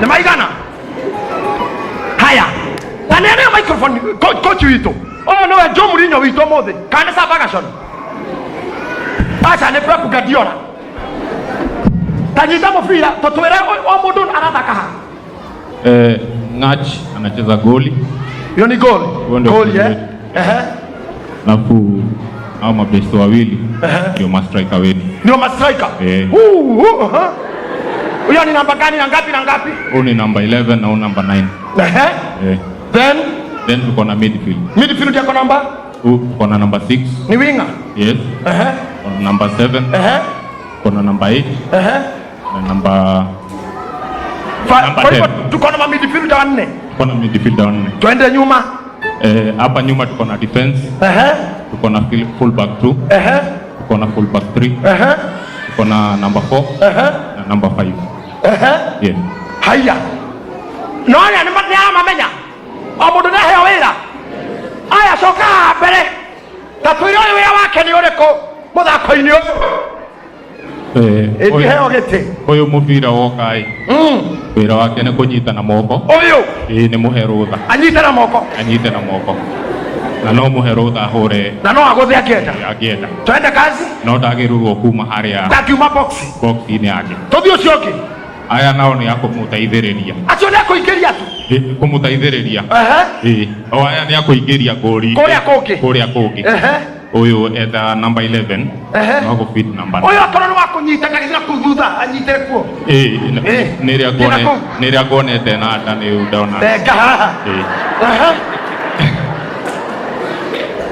Nĩ maigana? Haya, ta nĩ microphone coach witũ. Ũyũ nĩwe Joe Mourinho witũ ũmũthĩ. Kana nĩ Sir Ferguson? Aca, nĩ Pep Guardiola. Ta nyita mũbira tũtwĩre o mũndũ arathaka ha. Ngach anacheza goli. Hiyo ni goal. Huo ndio Goal, goal eh? wetu. Ehe. Alafu hao mabesti wawili ndio mastriker wetu. Ndio mastriker. Eh. Huu, huu, aha. Huyo ni namba gani na ngapi na ngapi? Huu ni namba 11 na huu namba 9. Ehe. Eh. Then Then tuko na midfield. Midfield yako namba? Huu tuko na namba 6. Ni winger. Yes. Ehe. Tuko na namba 7. Ehe. Tuko na namba 8 Ehe. na namba Namba Kwa hivyo 10. Tuko na ma midfielder wanne. Tuko na midfielder wanne. Twende nyuma. Eh, hapa nyuma tuko na defense, tuko na full back 2, tuko na full back 3, tuko na number 4 na number 5. Yes. Haya. Nona nĩ nĩ aramamenya. O mũndũ nĩ aheo wĩra. Aya, coka haha mbere. Ta twĩre ũyũ wĩra wake nĩ ũrĩkũ mũthako-inĩ ũyũ. Eh, Ĩngĩheo gĩtĩ. Ũyũ mũbira woka ĩ, wĩra wake nĩ kũnyita na moko. Ũyũ? Ĩĩ, nĩ mũhe rũtha. Anyite na moko. Anyite na moko na no mũhe rũtha ahũre. Na no agũthe akĩenda. Angĩenda. Twende kazi. No ndagĩrĩirwo kuma harĩa Ndakiuma box. Box-inĩ yake. Tũthiĩ ũcio ũngĩ. Aya nao nĩ akũmũteithĩrĩria. Acio nĩ akũingĩria tu. Ĩ, kũmũteithĩrĩria. Ehe. Ĩ, o aya nĩ akũingĩria ngũri. Kũrĩa kũngĩ. Kũrĩa kũngĩ. Ũyũ etha namba 11. Ehe. No gũbit namba. Ũyũ akorwo nĩ wa kũnyita kagĩra kũu thutha anyitĩre kuo. Ĩ, Ĩ. nĩ rĩrĩa Kĩna kũu. Nĩ rĩrĩa nguonete na nda nĩ ndona. Thenga haha. Ĩ. Ehe.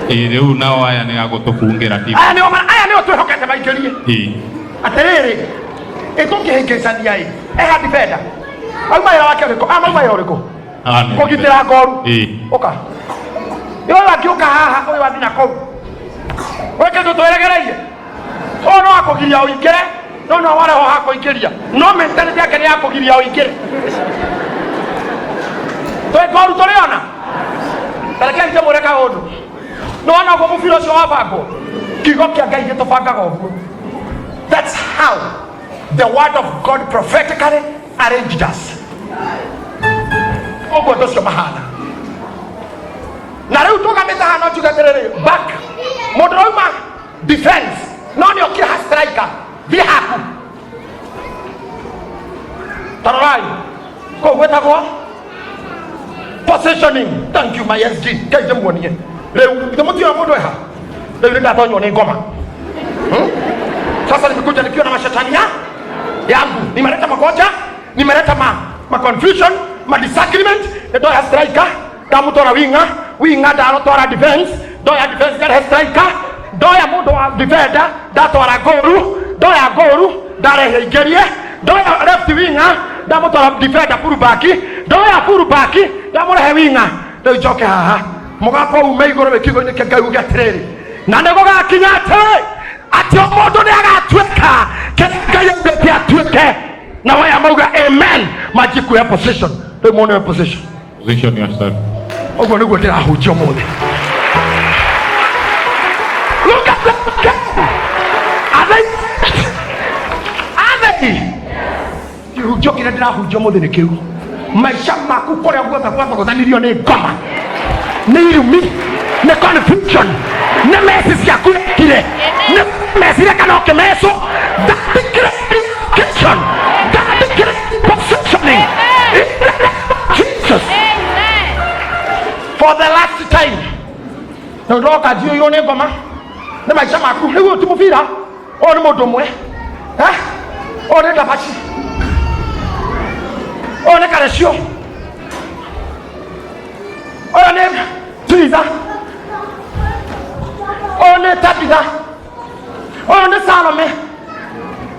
Ĩ, rĩu nao aya nĩ agũtũbungĩra timu. Aya nĩo twĩhokete maingĩrie. Ĩ. Atĩrĩrĩ, ĩtũngĩhĩngĩcania ĩ eha defender auma wĩra wake ũrĩkũ? Amauma wĩra ũrĩkũ? Ah, nĩ Kũgitĩra ngoru. Ĩ. Ũka ũyũ angĩũka haha, ũyũ athiĩ na kũu wĩ kĩndũ twĩregereirie. Ũyũ no akũgiria ũingĩre, no no wareho ha kũingĩria, no mentality yake nĩ ya kũgiria ũingĩre. Twĩ ngoru tũrĩona. Tarekei ndĩmwĩre kaũndũ. Nĩwona ũguo mũbira ũcio wabangwo, kiugo kĩa Ngai gĩtũbangaga ũguo. That's how the word of God prophetically arranged us. Ũguo andũ acio mahana. Na rĩu tũgamĩte haha, no njuge atĩrĩrĩ, back mũndũ ũrauma defense no nĩ okire ha striker, thiĩ haku. Tarorai kũu gwĩtagwo positioning. Thank you, my SG. Ngai ndĩmuonie rĩu ithe mũtiũra mũndũ eha. Rĩu nĩ ndatonywo nĩ ngoma. Sasa nimekuja nikiwa na mashetani ya yangu, nimeleta magonja, nimeleta ma confusion, ma disagreement. Ndoya striker ndamutwara winger, winger ndarotwara defense, ndoya defense ndarehe striker, ndoya mundu wa defender ndatwara goru, ndoya goru ndarehe ingĩrie, ndoya left winger ndamutwara defender full back, ndoya full back ndamũrehe winger. Rĩu njoke haha, mũgambo ume igũrũ wĩ kiugo-inĩ kĩa Ngai uge atĩrĩrĩ, na nĩ gũgakinya atĩrĩ atĩ o mũndũ nĩ agatuĩka kĩrĩa Ngai augĩte atuĩke, na waya mauga amen, manjie kuoya position. Rĩu muone position. Position yourself. Ũguo nĩguo ndĩrahunjia ũmũthĩ. Look at them again. Are they? Are they? Kĩhunjio kĩrĩa ndĩrahunjia ũmũthĩ nĩ kĩu. Maica maku kũrĩa guothe gwathogotanirio nĩ ngoma, nĩ irumi, nĩ confusion, nĩ meci ciaku wekire, nĩ mecire kana ũkĩmecwo. That declaration, that positioning in the name of Jesus. For the last time, na ndoka njiyũirwo nĩ ngoma nĩ maica maku. Rĩu ũyũ ti mũbira, ũyũ nĩ mũndũ ũmwe. Eh? Ũyũ nĩ ndabaci, ũyũ nĩ karecio, ũyũ nĩ Triza, ũyũ nĩ Tabitha, ũyũ nĩ Salome,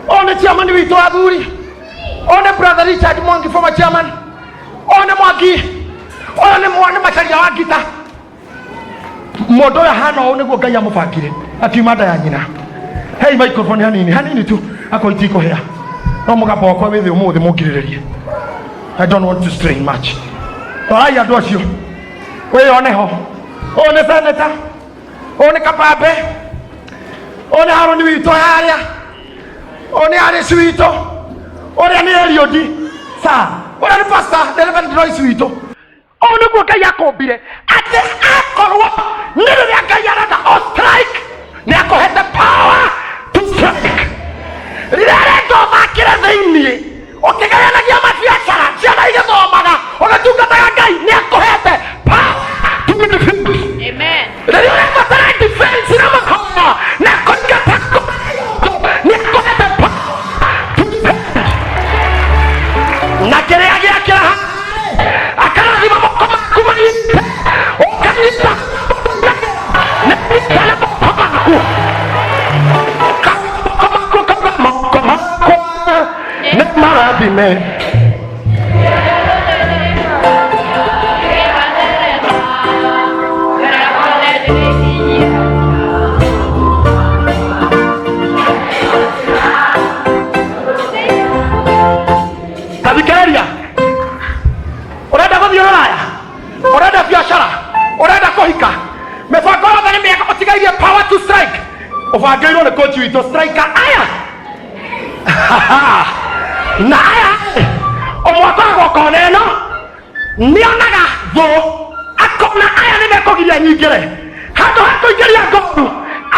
ũyũ nĩ chairman witũ wa athuri, ũyũ nĩ brother Richard Mwangi, former chairman, ũyũ nĩ Mwangi, ũyũ nĩ mwana Macharia wa Ngita. Mũndũ ũyũ ahana ũũ nĩguo Ngai amũbangire akiuma nda ya nyina. Hei microphone hanini hanini tu, akorwo itikũhĩa no mũgambo wakwa wĩ thĩ ũmũthĩ, mũngirĩrĩrie. I don't want to strain much. Torai andũ acio wĩyone ho. Ũyũ nĩ senator, ũyũ nĩ kabambe, ũyũ nĩ Haroni witũ harĩa, ũyũ nĩ Arĩci witũ, ũrĩa nĩ Eliudi sa. Ũrĩa nĩ pastor Reverend Lois witũ. Ũũ nĩguo Ngai akũmbire, atĩ akorwo nĩ rĩrĩa Ngai arenda o strike, nĩ akũhete power to strike. Rĩrĩa arenda ũthakĩre thĩinĩ, ũkĩgayanagia mabiacara, ciana igĩthomaga, ũgĩtungataga Ngai, nĩ akũhete power to defend. Amen. Rĩrĩa ũrabatara defense na mahoya na kũingata nĩ akũhete power to defend. Na kĩrĩa gĩakĩra haha akarathima moko maku manyite, ũkanyita na nyita na moko maku, moko maku, kauga moko makwa nĩ marathime. Tathikĩrĩria, ũrenda gũthiĩ rũraya, ũrenda biacara, ũrenda kũhika, mĩbango yothe nĩ mĩega, ũtigairie power to strike. Ũbangĩirwo nĩ coach witũ striker aya na aya. Ũmwe akoragwo kona ĩno, nĩonaga thũ, akona aya nĩ mekũgiria nyingĩre. Handũ ha kũingĩria ngoru,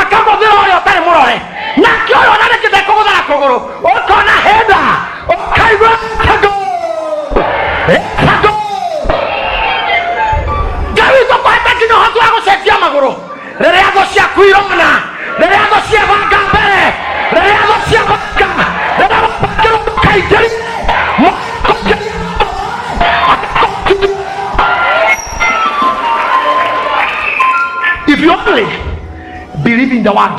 akagũthĩra ũrĩa ũtarĩ mũrore, nake ũyũ ona rĩngĩ ndekũgũthara kũgũrũ, ũkona henda, ũkaigua kago kago. Ngai witũ kũhete nginya ũhoti wa gũcenjia magũrũ rĩrĩa thũ ciaku irona, rĩrĩa thũ ciebanga mbere, rĩrĩa thũ ciebanga, rĩrĩa wabangĩrwo ndũkaingĩrie. If you only believe in the word.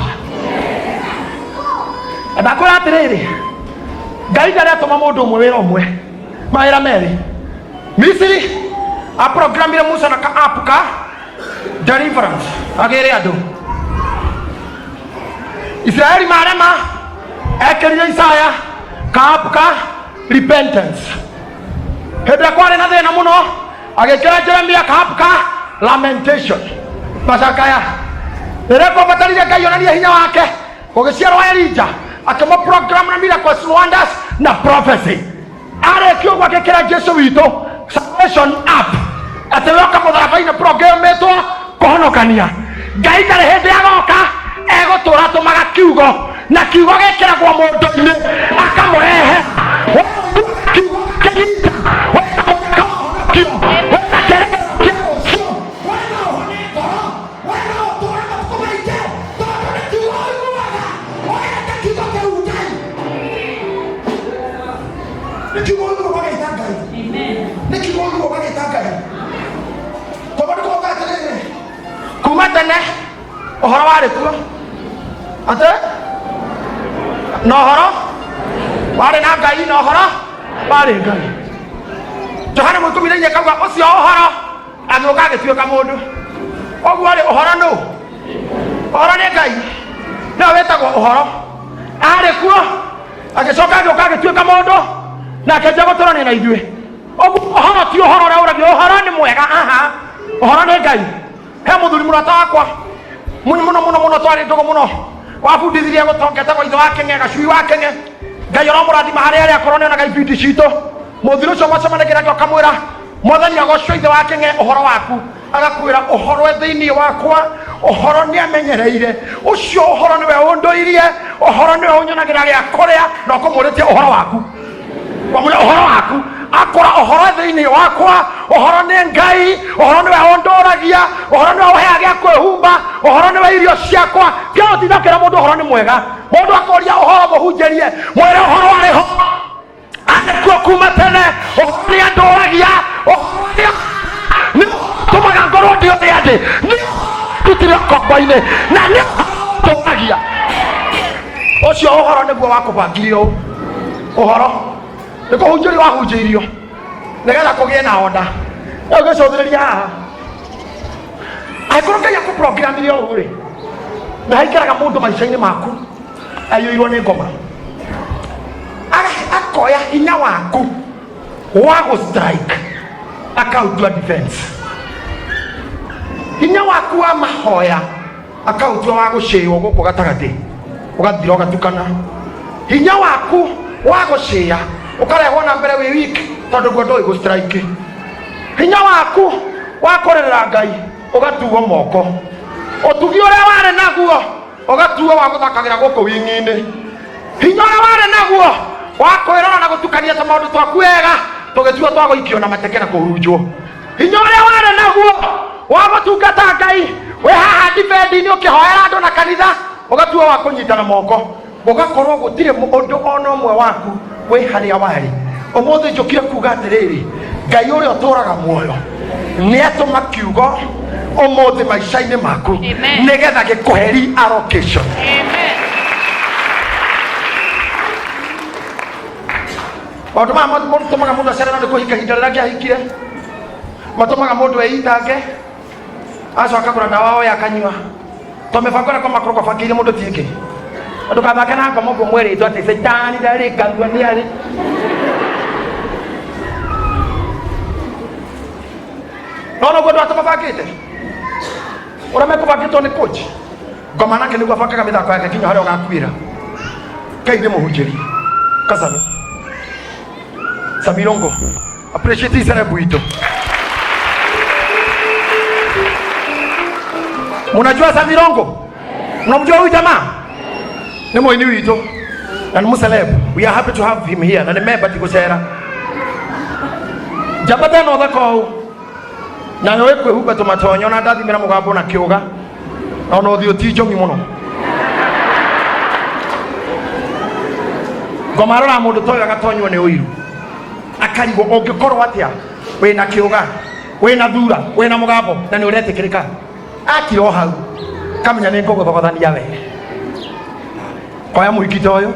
Ndakwĩra atĩrĩrĩ, Ngai ndarĩ atũma mũndũ ũmwe wĩra ũmwe mawĩra merĩ. Misiri aprogramire Musa na ka app ka deliverance agĩre andũ Isiraeli marema, ekĩrire Isaya ka app ka repentance. Hĩndĩ ĩrĩa kwarĩ na thĩna mũno, agĩkĩra Jeremia ka app ka lamentation, macakaya. Rĩrĩa kwabatarire Ngai onanie hinya wake, gũgĩciarwo Elija, akĩmũ program na miracles, wonders na prophecy. Arĩkia ũguo, agĩkĩra Jesu witũ salvation app, atĩ we ũka mũtharaba-inĩ, programĩtwo kũhonokania. Ngai ndarĩ hĩndĩ agoka egũtũra tũmaga kiugo, na kiugo gĩkĩragwo mũndũ-inĩ akamũrehe kiugo kĩnyita kĩo. Kĩo. Wena ũhone ngoro, wena ũtũũre matukũ maingĩ, tondũ nĩ kiugo ũiguaga. Ũgeta kiugo kĩu Ngai, nĩ kiugo ũiguaga ũgagĩta Ngai, nĩ kiugo ũiguaga ũgagĩta Ngai, tondũ nĩ kuga atĩrĩrĩ, kuma tene ũhoro warĩ kuo, atĩ na ũhoro warĩ na Ngai, na ũhoro warĩ Ngai. Johana 14 kauga ũcio ũhoro agĩũka agĩtuĩka mũndũ. Ũguo rĩ, ũhoro nũ? Ũhoro nĩ Ngai, nĩwe wĩtagwo ũhoro. Arĩ kuo, agĩcoka agĩũka agĩtuĩka mũndũ na akĩanjia gũtũrania na ithuĩ. Ũguo ũhoro ti ũhoro ũrĩa ũragio ũhoro nĩ mwega, aha, ũhoro nĩ Ngai. He mũthuri mũrata wakwa mũno mũno mũno mũno, twarĩ ndũgũ mũno, wabundithirie gũtonga, etagwo ithe wa Keng'e, Gacui wa Keng'e. Ngai ũramũrathima harĩa arĩa akorwo nĩonaga ibindi citũ. Mũthuri ũcio mwacemanagia nake, ũkamwĩra, "Mwathani agocwo, ithe wa Keng'e, ũhoro waku?" Agakwĩra, "Ũhoro e thĩinĩ wakwa, ũhoro nĩ amenyereire, ũcio ũhoro nĩwe ũndũirie, ũhoro nĩwe ũnyonagĩra gĩa kũrĩa." Na ũkũmũrĩtie ũhoro waku, wamwĩra ũhoro waku, akora ũhoro thĩinĩ wakwa, ũhoro nĩ Ngai, ũhoro nĩwe ũndũragia, ũhoro nĩwe ũheaga gĩa kwĩhumba, ũhoro nĩwe irio ciakwa. Tiga gũtinda ũkĩra mũndũ ũhoro nĩ mwega. Mũndũ akũria ũhoro, mũhunjĩrie, mwĩre ũhoro warĩ ho, arĩ kuo kuma tene, ũhoro nĩ andũragia, ũhoro nĩ tũmaga ngorwo ndĩ ũrĩa ndĩ, nĩ ndutire ũkombo-inĩ, na nĩ ũndũragia. Ũcio ũhoro nĩguo wakũbangire ũũ. Ũhoro nĩ kũhunjĩrio wahunjĩirio nĩgetha kũgĩe na onda. Rĩu gĩcũthĩrĩria haha, angĩkorwo Ngai akũprogramire ũũ rĩ, na haikaraga mũndũ maica-inĩ maku aiyũirwo nĩ ngoma, akoya hinya waku wa gũ strike akautua defense, hinya waku wa mahoya akautua wa gũcĩĩwo gũkũ gatagatĩ, ũgathira ũgatukana, hinya waku wa gũcĩĩa. Ũkarehwo na mbere wĩ weak tondũ guo ndũĩ gũ strike. Hinya waku wa kũrĩrĩra Ngai ũgatuo moko. Ũtugi ũrĩa warĩ naguo ũgatuo wa gũthakagĩra gũkũ wing'i-inĩ. Hinya ũrĩa warĩ naguo wa kwĩrora na gũtukania tũmaũndũ twaku wega tũgĩtuo twa gũikio na mateke na kũhurunjwo. Hinya ũrĩa warĩ naguo wa gũtungata Ngai wĩ haha difendi-inĩ ũkĩhoera andũ na kanitha ũgatuo wa kũnyitana moko. Gũgakorwo gũtirĩ ũndũ ona ũmwe waku wĩ harĩa warĩ. Ũmũthĩ njũkire kuga atĩrĩrĩ, Ngai ũrĩa ũtũraga muoyo nĩ atũma kiugo ũmũthĩ maica-inĩ maku Amen. nĩgetha gĩkũhe reallocation. Amen. Maũndũ maya matũmaga mũndũ acererwo nĩ kũhika ihinda rĩrĩa angĩahikire, matũmaga mũndũ eitange, acoka akagũra ndawa oya akanyua. To mĩbango ĩrĩa makoragwo mabangĩire mũndũ ti ĩngĩ. Ndũkathake na ngoma ũguo mwerĩtwo atĩ caitani ndarĩ kanua nĩ arĩ. No noguo andũ atũ mabangĩte ũrĩa mekũbangĩtwo nĩ coach. Ngoma nake nĩguo abangaga mĩthako yake nginya harĩa ũgakuĩra. Ngai nĩ mũhunjĩrie Kasami Samirongo appreciate celeb witũ. Munajua Samirongo? Mnamjua huyu jamaa? Ni muini witũ na nĩ mũceleb. We are happy to have him here na nĩ memba ti gũcera. Njamba ta ĩno thaka ũũ na yũĩ kwĩhumba tũmatonyo na ndathimĩra mũgambo na kĩũga na ona ũthiũ ti njong'i mũno. Ngoma aroraga mũndũ ta ũyũ agatonywo nĩ ũiru akarigwo ũngĩkorwo atĩa wĩna kĩũga wĩna thura wĩna mũgambo na nĩ ũretĩkĩrĩka. Akira o hau kamenya nĩ ngũgũthogothania we. Koya mũhiki ta ũyũ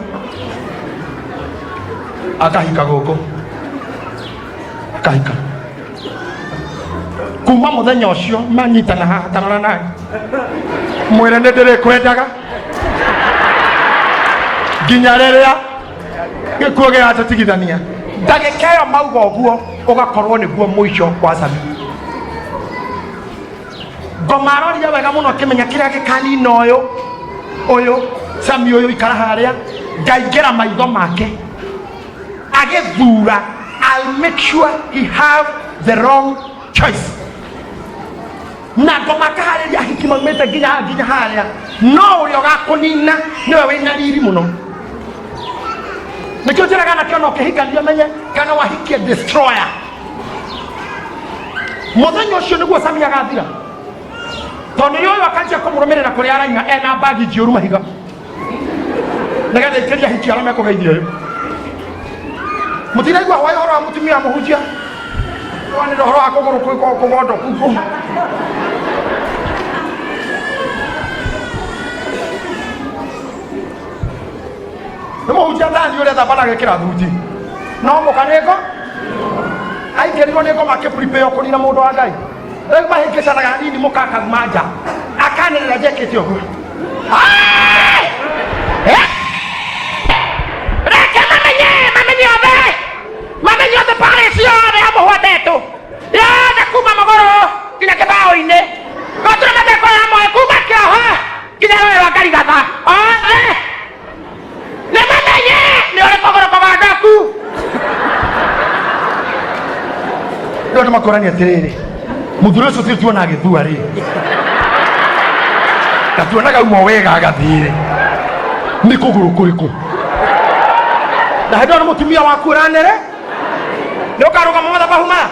akahika gũkũ akahika kuma mũthenya ũcio manyitana haha tarora nawe mwĩre nĩ ndĩrĩkwendaga nginya rĩrĩa gĩkuũ gĩgatũtigithania. Ndagĩka ĩyo mauga ũguo ũgakorwo nĩguo mũico wa Sami. Ngoma aroria wega mũno akĩmenya kĩrĩa gĩkanina ũyũ ũyũ Sami ũyũ ikara harĩa ngaingĩra maitho make agĩthura. I'll make sure he have the wrong choice. Na ngoma akaharĩria ahiki maumĩte nginya haha nginya harĩa, no ũrĩa ũgakũnina nĩwe wĩna riri mũno. Nĩkĩo njĩraga anake ona ũkĩhikania menye kana wahikie destroyer. Mũthenya ũcio nĩguo Sami agathira, tondũ nĩ ũyũ akanjia kũmũrũmĩrĩra kũrĩa araina ena mbagi njiyũru mahiga nĩgetha ikĩrie ahiki arĩa mekũgeithia ũyũ. Mũtiraigua hwaĩ ũhoro wa mũtumia wa mũhunjia wanĩra ũhoro wa kũgũrũ kũgondoku kũ nĩ mũhunjia thani ũrĩa thamba na agekĩra thuti no mũka nĩ ngo aikĩrirwo nĩ ngoma akĩprepare kũnina mũndũ wa Ngai. Rĩu mahĩngĩcanaga hanini mũka akauma nja akanĩrĩra njekĩte ũguo. Reke mamenye, mamenye othe, mamenye othe parish yothe ya mũhwandetũ yothe kuma mũgũrũ nginya kĩbaũ-inĩ gũtirĩ matheko ya moe kuma kĩoho nginya rũĩ rwa Ngarigatha othe nĩ mamenye nĩ ũrĩ kũgũrũ kũgondoku. Rĩu andũ makorania atĩrĩrĩ, mũthuri ũcio tũrĩ tuona agĩthua rĩ, na tuonaga uma wega agathiĩ rĩ, nĩ kũgũrũ kũrĩkũ? Na hĩndĩ ĩyo nĩ mũtumia waku ũranere nĩ ũkarũgama mathabahu maya.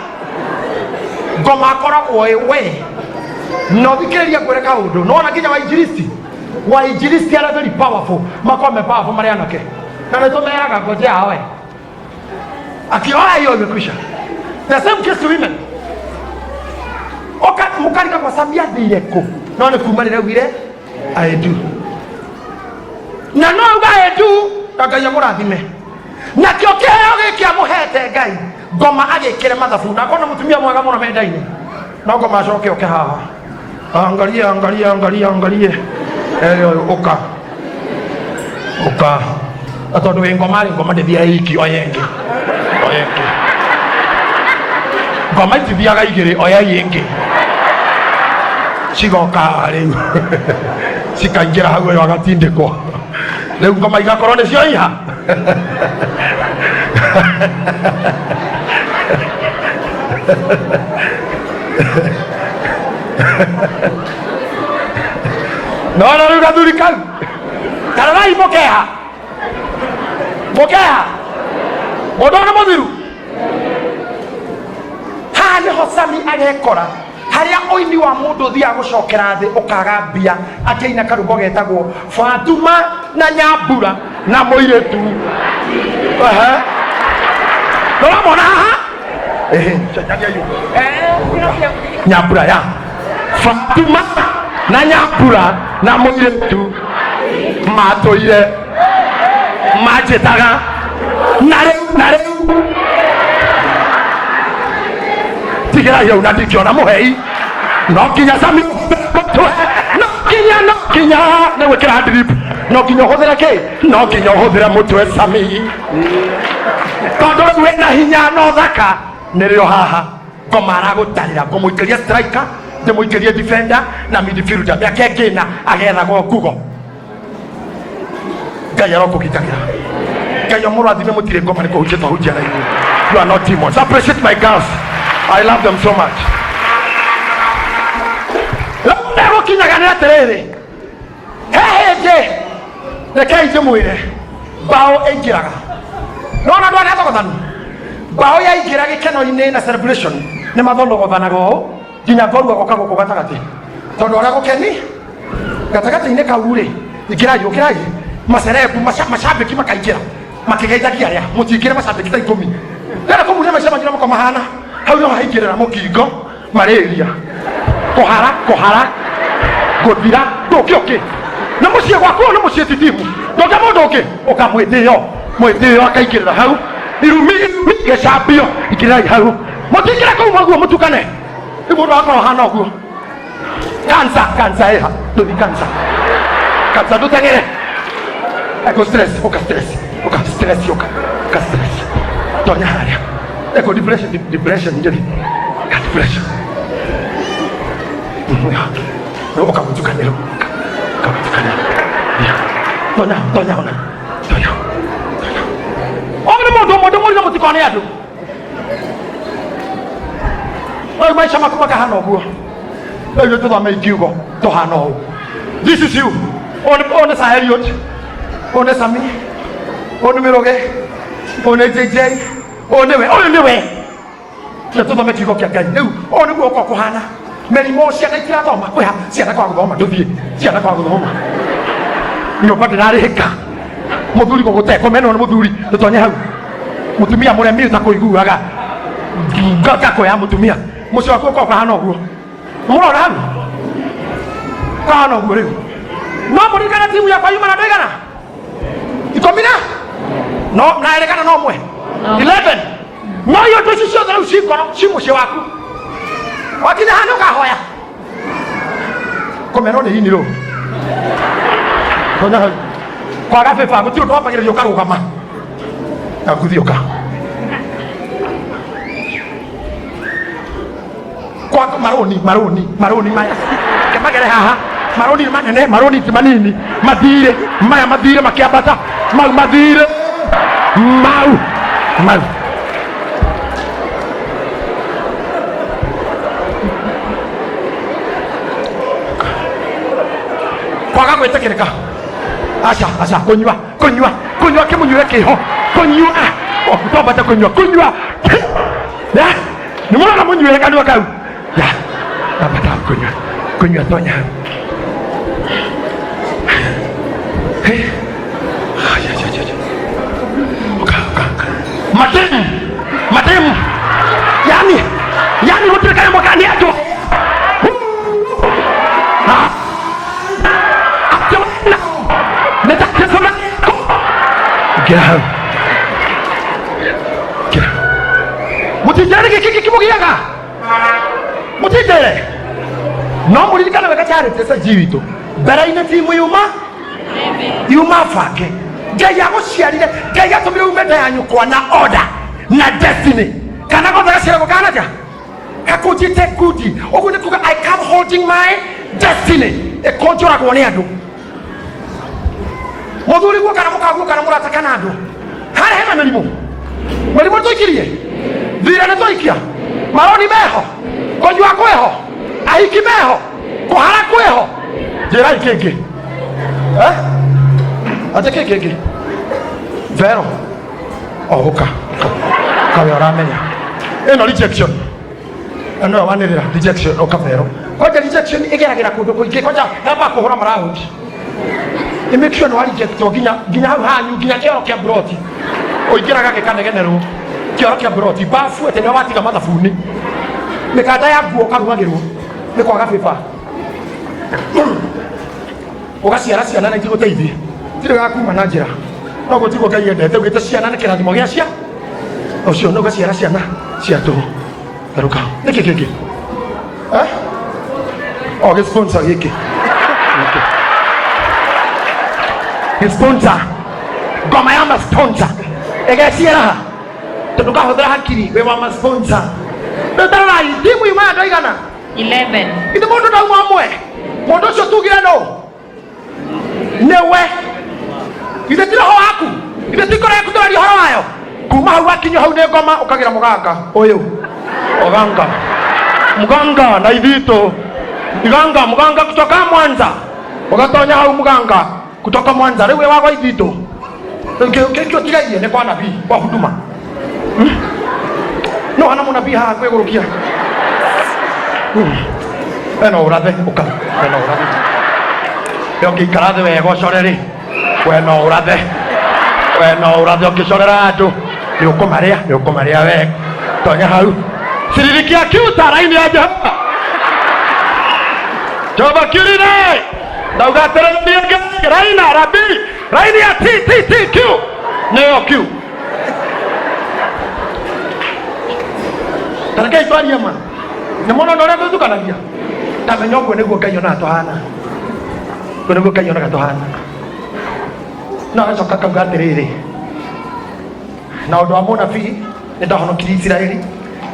Ngoma akoragwo ĩ we na ũthikĩrĩria ngwĩre kaũndũ, nĩwona nginya wainjilisti wainjilisti arĩa very powerful makorwo me powerful marĩ anake, na nĩ tũmeraga ngojea aoe akioa hiyo imekwisha. The same case to women. Oka mukarika kwa Samia athire kũ no nĩ kuma rĩrĩa augire I do, na no auga I do na Ngai amũrathime nakĩo kĩheo gĩkĩ amũhete Ngai. Ngoma agĩkĩre mathabu na akorwo na mũtumia mwega mũno mendaine, no ngoma acoke oke haha angalie angalie angalie angalie ere ũyũ ũka ũka, na tondũ wĩ ngoma rĩ, ngoma ndĩthiaga iki, oya ĩngĩ, oya ĩngĩ. Ngoma itithiaga igĩrĩ, oya ĩngĩ, cigoka rĩu cikaingĩra hau, ũyũ agatindĩkwo rĩu ngoma igakorwo nĩcio iha. Nona rĩu gathuri kau tarorai mũkeha mũkeha mũndũ nĩ mũthiru. Haha nĩho Sami agekora harĩa ũini wa mũndũ ũthiaga gũcokera thĩ ũkaga mbia akĩina karũmbo getagwo Fatuma na Nyambura na mũirĩtu. Ehe. Nĩũramona haha? Ehe, cenjania yu. Nyambura ya Fatuma na Nyambura na mũirĩtu matũire manjĩtaga na rĩu na rĩu tigirai hau na ndingĩona mũhei no nginya Sami mũtwe no nginya no nginya nĩ gwĩkĩra drip no nginya ũhũthĩre kĩ no nginya ũhũthĩre mũtwe Sami tondũ rĩu wĩna hinya no thaka nĩrĩo haha ngoma aragũtarĩra ngũmũikĩria striker ndĩmũikĩrie defender na midfielder mĩaka ĩngĩ ĩna agethagwo ngugo. Ngai arokũgitagĩra. Ngai amũrathime mũtirĩ ngoma nĩ kũhunjia twahunjia na inyuĩ. You are not demons. Appreciate my girls, I love them so much. Rĩu megũkinyaga nĩ atĩrĩrĩ, he hĩndĩ rekei ndĩmwĩre mbaũ ĩingĩraga nona andũ arĩa athogothanu mbaũ yaingĩra gĩkeno-inĩ na celebration nĩ mathonogothanaga ũũ nginya ngoru agoka gũkũ gatagatĩ tondũ arĩa gũkeni gatagatĩ-inĩ kau rĩ ingĩrai ũkĩrai macerebu macambĩki makaingĩra makĩgeithagia arĩa mũtingĩre macambĩki ta ikũmi ndĩrenda kũmuria maica manyu mako mahana hau nĩho haingĩrĩra mũkingo malaria kũhara kũhara gũthira ndũngĩ ũngĩ nĩ mũciĩ gwaku ũyũ nĩ mũciĩ titimu ndũngĩ mũndũ ũngĩ ũka mwĩtĩo mwĩtĩo akaingĩrĩra hau irumi irumi gĩcambio ingĩrĩrai hau mũtingĩra kũu maguo mũtukane rĩu mũndũ agakorwo hana ũguo kansa kansa ĩha ndũthi kansa kansa ndũteng'ere eko stress ũka stress ũka stress ũka ũka stress tonya harĩa eko depression depression njeri ka depression ũka mũtukanĩro ũka mũtukanĩro tonya tonya ona tonya tonya ũyũ nĩ mũndũ ũmwe ndũmũrire mũtikone andũ rĩu maica maku makahana ũguo rĩu ithuĩ tũthome ingiugo tũhana ũũ. This is you. Ũyũ nĩ Sir Eliud, ũyũ nĩ Sami, ũyũ nĩ Mĩrũge, ũyũ nĩ JJ, ũyũ nĩwe, ũyũ nĩwe. Na tũthome kiugo kĩa Ngai rĩu ũũ nĩguo ũkorwo kũhana mĩrimũ ciana itirathoma kwĩha ciana kwaga gũthoma ndũthiĩ ciana kwaga gũthoma nyũmba ndĩrarĩhĩka mũthuri gũgũte kũmenwo nĩ mũthuri tũtonye hau mũtumia mũremi ũtakũiguaga ngako ya mũtumia mũciĩ waku ũkorwo kahana ũguo mũrora hau kahana ũguo rĩu no mũririkane timu yakwa yuma na ndũigana ikũmi na no na ĩrĩkana no ũmwe 11 no iyo indo ici ciothe rĩu ci ngoro ci mũciĩ waku wakinya handũ ũkahoya kũmenwo nĩ ini rũ tonya hau kwaga bĩba gũtirĩ ũndũ wambagĩrĩria ũkarũgama na nguthiũka kwa maroni maroni maroni maya kemagere haha maroni nĩ manene maroni ti manini mathirĩ maya mathirĩ makĩambata mau mathirĩ mau mau kwaga gwĩtĩkĩrĩka aca aca kũnyua kũnyua kũnyua kĩmũnyuĩre kĩho kũnyua Oh, twambate kũnyua kũnyua Ya, nĩ mũrona mũnyuĩre kanua kau Ya, twambata kũnyua kũnyua tonya hau Hey. Ai, ai, ai, ai. Uka, uka, uka. Mademu mademu yani yani gũtirĩ kanyamũ ka nĩ andũ Ah. Ingĩra hau Ingĩra. Mũtinjĩre gĩkĩ gĩkĩ mũgĩaga mũtinjĩre no mũririkane wega charity SG witũ mbere-inĩ timu yuma yuma bange Ngai agũciarire Ngai atũmire ume nda ya nyũkwa na order na destiny kana gothe gaciaragwo kana ja gakunjite ngundi ũguo nĩ kuga I come holding my destiny ĩkũnjũragwo nĩ andũ mũthuri guo kana mũkaguo kana mũrata kana andũ harĩa hena mĩrimũ Mĩrimũ nĩtwaikirie, thira nĩtwaikia, maroni meho, kũnyua kwĩho, ahiki meho, kũhara kwĩho. Njĩrai kĩngĩ. Eh? Atĩ kĩ kĩngĩ? Vero. O ũka. Kawe ũramenya. Ĩno rejection. Ĩno wanĩrĩra rejection ũka Vero. Kwanja rejection ĩgeragĩra kũndũ kũingĩ kwanja yamba kũhũra maraundi. Ĩ make sure nĩ wa rejectwo nginya nginya hau hanyu nginya kĩoro kĩa mburoti. Ũingĩraga gĩkanegenerwo. Kĩoro kĩa mburoti bafu atĩ nĩwe watiga mathabuni. Mĩkanda ya nguo ũkarumagĩrwo nĩ kwaga bĩba. Ũgaciara ciana na itigũteithie. Tirĩ gakuma na njĩra. Noguo tiguo Ngai endete ugĩte ciana nĩ kĩrathimo gĩa cia ũcio nĩ ũgaciara ciana cia tũhũ. Therũka. Nĩkĩ kĩngĩ? Eh? O gĩ sponsor gĩkĩ. Gĩkĩ. Gĩ sponsor. Ngoma ya ma sponsor. Ĩgeciara ha? Tondũ ndũkahũthĩra hakiri wĩ wa ma sponsor. Rĩu tarorai timu ima andũ aigana? 11. Ithe mũndũ ndauma ũmwe. Mũndũ ũcio tugire nũ? Nĩwe. Ithe ti roho waku. Ithe ti ngoro yaku tũraria ũhoro wayo. Kuma hau wakinya hau nĩ ngoma ũkagĩra mũganga ũyũ. Mũganga. Mganga na ithitũ. Mganga, mganga kutoka Mwanza. Ũgatonya hau mganga kutoka Mwanza. Rĩu wĩ wa gwa ithitũ. Rĩu kĩngĩ ũtigairie nĩ kwa nabii kwa huduma. No hana mũnabii haha kwĩgũrũkia. We no ũrathe ũka. We no ũrathe. We ũngĩikara thĩ wega ũcore rĩ. We no ũrathe. We no ũrathe ũngĩcorera andũ. Nĩ ũkũmarĩa, nĩ ũkũmarĩa wega. Tonya hau. Ciririkia kiuta raini ya Jehova. Jehova kiurire. Ndauga atĩrĩrĩ niĩ Ngai, raina rabi raini ya T T T Q nĩyo Q. Tarekei twarie ma. Nĩ mũno na ũrĩa tũthukanagia. Tamenya ũguo nĩguo Ngai onaga tũhana. Ũguo nĩguo Ngai onaga tũhana. No agacoka akauga atĩrĩrĩ, na ũndũ wa mũnabii nĩ ndahonokirie Isiraeli,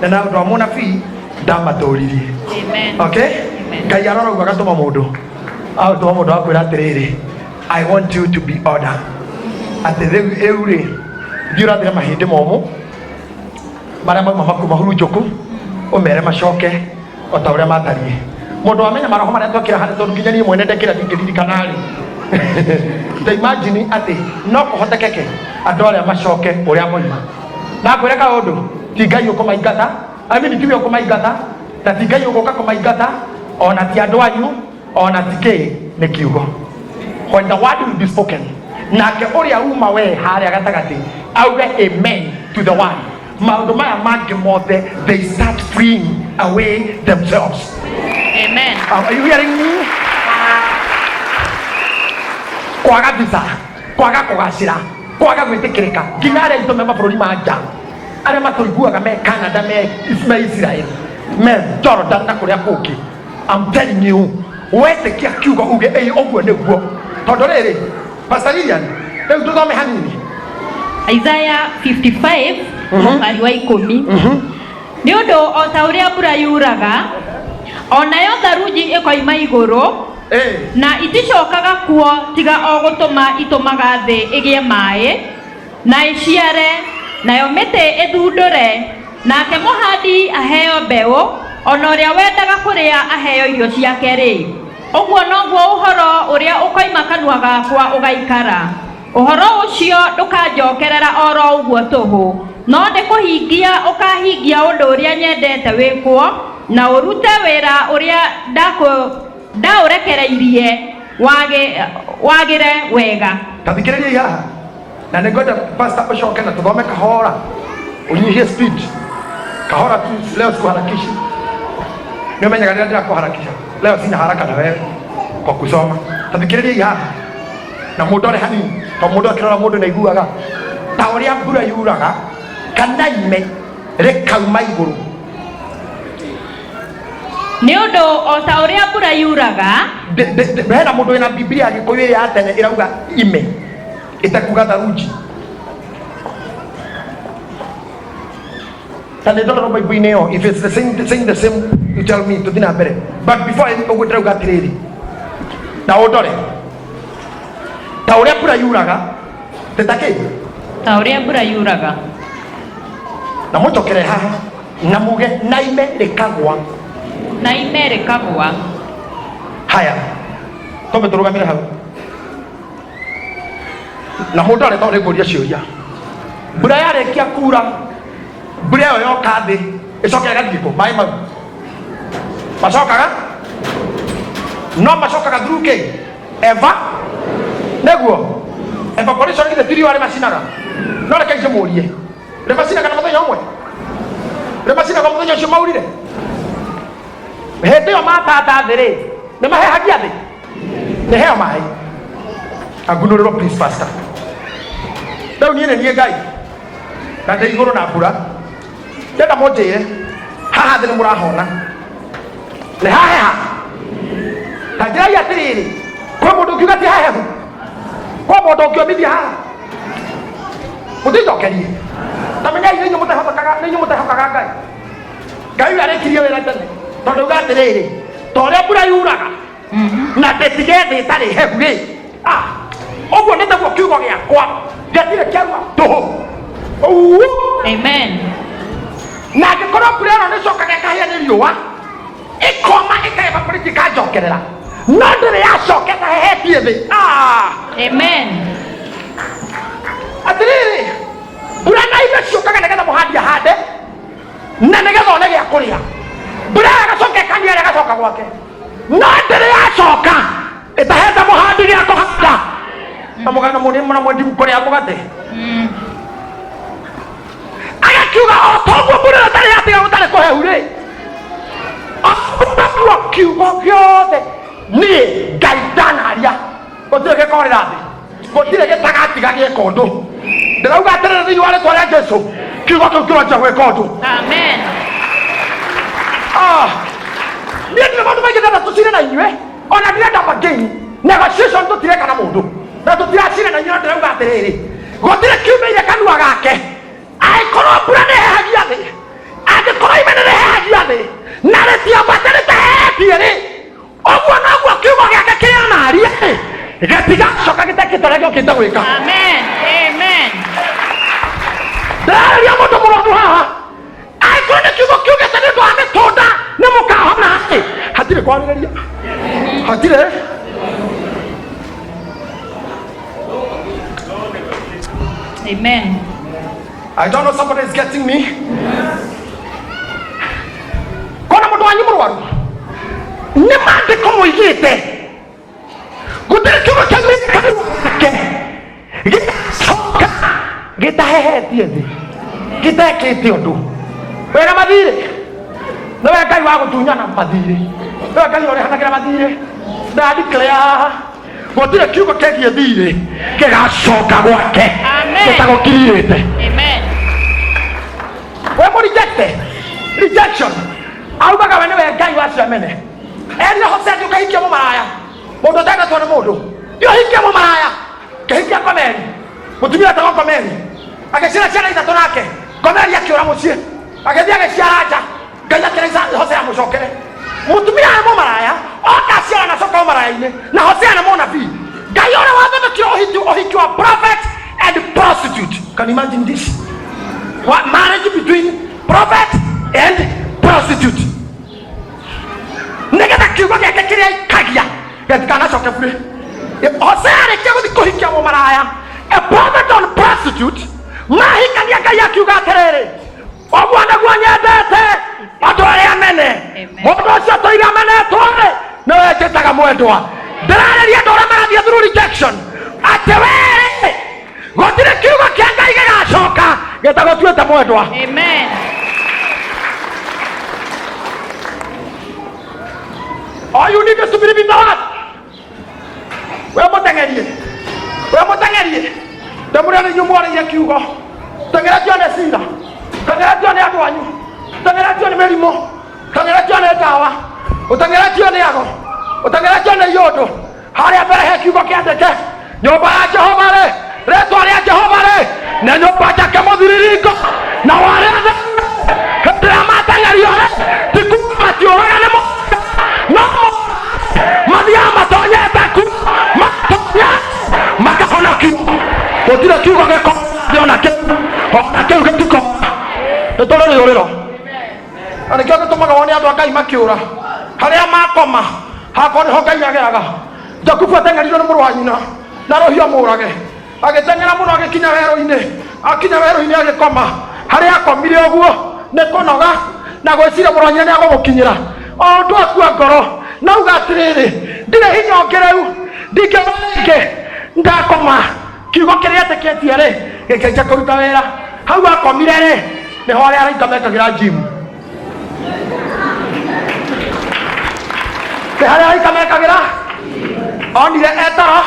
na na ũndũ wa mũnabii ndamatũririe. Amen. Okay? Amen. Ngai arora ũguo agatũma mũndũ. Agatũma mũndũ akwĩra atĩrĩrĩ, I want you to be order. Atĩ rĩu rĩu rĩ, thiĩ ũrathĩre mahĩndĩ momũ marĩa mauma maku mahurunjũku ũmere macoke o ta ũrĩa matariĩ. Mũndũ wamenya maroho marĩa twekĩra harĩa tondũ nginya niĩ mwene ndekĩra ndingĩririkana rĩ. Ta imagine atĩ no kũhotekeke andũ arĩa macoke ũrĩa moima. Na ngwĩre kaũndũ, ti Ngai ũkũmaingata, I mean tiwe ũkũmaingata, na ti Ngai ũgũka kũmaingata, ona ti andũ anyu, ona ti kĩ, nĩ kiugo. When the word will be spoken, nake ũrĩa uma we harĩa gatagatĩ auge amen to the word, maũndũ maya mangĩ mothe they start freeing away themselves. Amen. Are you hearing me? Kwaga visa, kwaga kũgacĩra, kwaga gwĩtĩkĩrĩka, nginya arĩa aitũ me mabũrũri ma nja, arĩa matũiguaga me Canada, me Israel, me Jordan na kũrĩa kũngĩ. I'm telling you, wetĩkia kiugo uge ĩĩ ũguo nĩguo. Tondũ rĩrĩ, Pastor Lilian, rĩu tũthome hanini. Isaiah 55 mũhari wa ikũmi. Nĩ ũndũ o ta ũrĩa mbura yuraga, o nayo tharunji ĩkoima igũrũ, na iticokaga kuo tiga o gũtũma itũmaga thĩ ĩgĩe maĩ, na ĩciare, nayo mĩtĩ ĩthundũre, nake mũhandi aheo mbeũ, o na ũrĩa wendaga kũrĩa aheo irio ciake-rĩ, ũguo noguo ũhoro ũrĩa ũkoima kanua gakwa ũgaikara. Ũhoro ũcio ndũkanjokerera o ro ũguo tũhũ, no nĩ kũhingia ũkahingia ũndũ ũrĩa nyendete wĩkwo, na ũrute wĩra ũrĩa ndaũrekereirie wagĩre wega. Ta thikĩrĩriai haha, na nĩ ngwenda pastor ũcoke na tũthome kahora, ũnyihie speed kahora tu, leo sikuharakishi. Nĩ ũmenyaga rĩrĩa ndĩrakũharakisha, leo sina haraka na wewe kwa kusoma. Ta thikĩrĩriai haha na mũndore hanini, to mũndũ akĩrora mũndũ nĩ aiguaga ta ũrĩa mbura yuraga kana ime rĩkauma igũrũ. Nĩ ũndũ o ta ũrĩa mbura yuraga, Hena mũndũ wĩna Biblia ya Gĩkũyũ ĩrĩa ya tene ĩrauga ime ĩtekuga tharunji. Ta nĩ ndorerwo Bible-inĩ ĩyo, if it's the same, saying the same, you tell me tũthiĩ na mbere. But before ũguo ndĩrauga atĩrĩrĩ, na ũndore ta ũrĩa mbura yuraga, tĩ ta kĩ? Ta ũrĩa mbura yuraga. Na mũnjokere haha na muge na ime rĩkagwa. Na ime rĩkagwa. Haya, twambe tũrũgamĩre hau na mũndũ arĩ tondũ nĩngũria ciũria. Mbura yarĩkia kura, mbura ĩyo yoka thĩ ĩcoke ĩgathiĩ kũ? Maĩ mau macokaga no macokaga through kĩ? Eva nĩguo evaporation, githĩ ti riũa rĩmacinaga? No reke njĩmũrie, rĩmacinaga na mũthenya ũmwe? Rĩmacinaga mũthenya ũcio maurire? Hĩndĩ ĩyo matata thĩ rĩ, nĩ mahehagia thĩ? Nĩ heo maĩ angunũrĩrwo, please, pastor. Rĩu niĩ nĩ niĩ Ngai na ndĩ igũrũ na mbura. Ndenda mũnjĩre haha thĩ nĩ mũrahona nĩ haheha? Ta njĩrai atĩrĩrĩ, kwĩ mũndũ ũngiuga ti hahehu? Kwĩ mũndũ ũngĩomithia haha? Mũtinjokerie. Ta menyai nĩ inyuĩ mũtehokaga, nĩ inyuĩ mũtehokaga Ngai. Ngai ũyũ arĩkirie wĩra tene, tondũ auga atĩrĩrĩ, ta ũrĩa mbura yuraga na ndĩtige thĩ ĩtarĩ hehu rĩ, ah, ũguo nĩ taguo kiugo gĩakwa gĩtirĩ kĩarua tũhũ. Ũũ. Amen. Na angĩkorwo mbura ĩno nĩcokaga ĩkahĩa nĩ riũa, ĩkoma, ĩkaevaporate, ĩkanjokerera, no ndĩrĩ yacoka ĩtahehetie thĩ. Ah! Amen. Atĩrĩrĩ, mbura na ime ciũkaga nĩgetha mũhandi ahande na nĩgetha one gĩa kũrĩa. Mbura ĩyo ĩgacoka ĩkaniara, ĩgacoka gwake, no ndĩrĩ yacoka ĩtahete mũhandi gĩa kũhanda. Na mũgana mũrĩ na mwendi kũrĩa mũgate. Agakiuga o toguo mbura ĩyo ĩtarĩ yatiga gũtarĩ kũhehu rĩ, o kiugo gĩothe niĩ Ngai ndanaria gũtirĩ gĩkorĩra thĩ, gũtirĩ gĩtagatiga gĩka ũndũ. Ndĩrauga atĩrĩrĩ, thĩinĩ wa rĩtwa rĩa Jesu, kiugo kĩu kĩronjia gwĩka ũndũ. Amen. Ah, niĩ ndirĩ maũndũ maingĩ ndĩrenda tũcire na inyuĩ, ona ndirenda bargain negotiation, tũtireka na mũndũ na tũtiracira na inyuĩ. Ndĩrauga atĩrĩrĩ, gũtirĩ kiumĩire kanua gake. Angĩkorwo mbura nĩ hehagia thĩ, angĩkorwo ime nĩ rĩhehagia thĩ na rĩtiambate rĩtahehetie rĩ, ũguo noguo kiugo gĩake kĩrĩa naria rĩ, gĩtigacoka gĩtekĩte ũrĩa gĩũkĩte gwĩka. Amen. Amen. Ndĩrarĩria mũndũ mũrwaru haha. Angĩkorwo nĩ kiugo kiugĩte nĩ ũndũ wa mĩtũnda nĩ mũkahona rĩ, hatirĩ kwarĩrĩria, hatirĩ. Amen. I don't know, somebody is getting me. Kona mũndũ wanyu mũrwaru, nĩ maandĩko moigĩte gũtirĩ kiugo kĩaumĩte kanua gake gĩgacoka gĩtahehetie thĩ, gĩtekĩte ũndũ. Wĩna mathirĩ, nĩwe Ngai wa gũtunyana mathirĩ, nĩwe Ngai ũrĩhanagĩra mathirĩ. Ndandeclare haha, gũtirĩ kiugo kĩgiĩ thirĩ gĩgacoka gwake Amen. gĩtagũkirirĩte. Amen. We mũ reject rejection, augaga we nĩwe Ngai wa ciamene. Erire Hosea, thiĩ ũkahikie mũmaraya, mũndũ ũtendetwo nĩ mũndũ, thiĩ ũhikie mũmaraya. Kĩhikia Gomeri, mũtumia wetagwo Gomeri, agĩciara ciana ithatũ nake. Gomeri akĩũra mũciĩ, agĩthiĩ agĩciara nja. Ngai akĩra Hosea amũcokere mũtumia wa mũmaraya, oka aciara na acoka ũmaraya-inĩ. Na Hosea nĩ mũnabii Ngai ũrĩa wathondekire ũhiki, ũhiki wa prophet and prostitute. Can you imagine this? What marriage between prophet and prostitute, nĩgetha kiugo gĩake kĩrĩa ikagia gĩtikanacoke burĩ. Hosea arĩkia gũthiĩ kũhikia mũmaraya, a prophet on prostitute, mahikania, Ngai akiuga atĩrĩrĩ, ũguo nĩguo nyendete andũ arĩa mene. Amen. Mũndũ ũcio tũire amenetwo-rĩ, nĩwe njĩtaga mwendwa. Ndĩrarĩria andũ arĩa marathiĩ through rejection, atĩ werĩ gũtirĩ kiugo kĩa Ngai gĩgacoka gĩtagũtuĩte mwendwa. Amen. All you need is to believe in the word. We mũteng'erie, we mũteng'erie, ndamũrĩa nĩ inyuĩ mwarĩire kiugo. Teng'eretio nĩ cira, teng'eretio nĩ andũ anyu, teng'eretio nĩ mĩrimũ, teng'eretio nĩ ndawa, ũteng'eretio nĩ ago, ũteng'eretio nĩ iũndũ. Harĩa mbere he kiugo kĩandĩke, nyũmba ya Jehova rĩ, rĩtwa rĩa Jehova rĩ, nĩ nyũmba njake mũthiriringo, na warĩa hĩndĩ ĩrĩa mateng'erio rĩ, ti kuga matiũraga nĩ mũndũ, no mathiaga matonyete ku matonya makahonokio. Gũtirĩ kiugo gĩkorwo ona kĩu, ona kĩu gĩtikora. Nĩ Nĩkĩo gĩtũmaga wone andũ a Ngai makĩũra harĩa makoma, hakorwo nĩho Ngai ageraga. Jakubu ateng'erirwo nĩ mũrũ wa nyina na rũhiũ amũrage, agĩteng'era mũno agĩkinya werũ-inĩ. Akinya werũ-inĩ agĩkoma. Harĩa akomire ũguo nĩ kũnoga na gwĩciria mũrũ wa nyina nĩ agũgũkinyĩra. O ũndũ akua ngoro nauga atĩrĩrĩ, ndirĩ hinya ũngĩ rĩu, ndingĩona rĩngĩ, ndakoma. Kiugo kĩrĩa etĩkĩtie rĩ gĩkĩanjia kũruta wĩra. Hau akomire rĩ nĩho arĩa araika mekagĩra gym, nĩ harĩa araika mekagĩra. Onire etoro,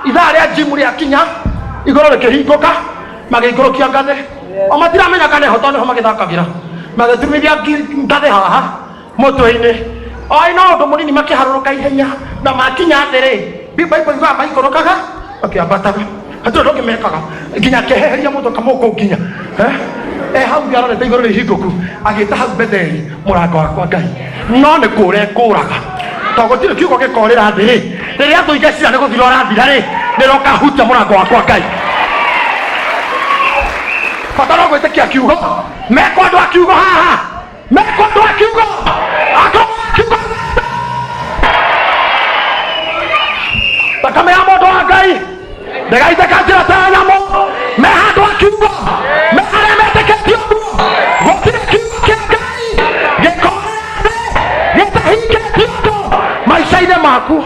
ithaa rĩa gym rĩakinya, igũrũ rĩkĩhingũka, magĩikũrũkia ngathĩ. O matiramenya kana ho tondũ nĩho magĩthakagĩra. Magĩturumithia ngathĩ haha mũtwe-inĩ, oi no ũndũ mũnini, makĩharũrũka ihenya. Na makinya thĩ rĩ, Bible yugaga maikũrũkaga makĩambataga, hatirĩ ũndũ ũngĩ mekaga, nginya akĩheheria mũtwe kamũkũ nginya e hau thĩ arorete igũrũ rĩhingũku, agĩta hau Betheli mũrango wakwa Ngai. No nĩ kũra ekũraga, tondũ gũtirĩ kiugo gĩkorĩra thĩ rĩ. Rĩrĩa thũ ingecira nĩ gũthira ũrathira rĩ, nĩrokahutia mũrango wakwa Ngai. Bata no gwĩtĩkia kiugo. Mekwo andũ a kiugo haha, mekwo andũ a kiugo, akorwo a kiugo. Thakame ya mũndũ wa Ngai ndĩgaitĩka njĩra ta ya nyamũ. Me handũ a kiugo, me arĩa metĩkĩtie ũguo, gũtirĩ kiugo kĩa Ngai gĩkorĩra thĩ gĩtahingĩtie ũndũ maica-inĩ maku.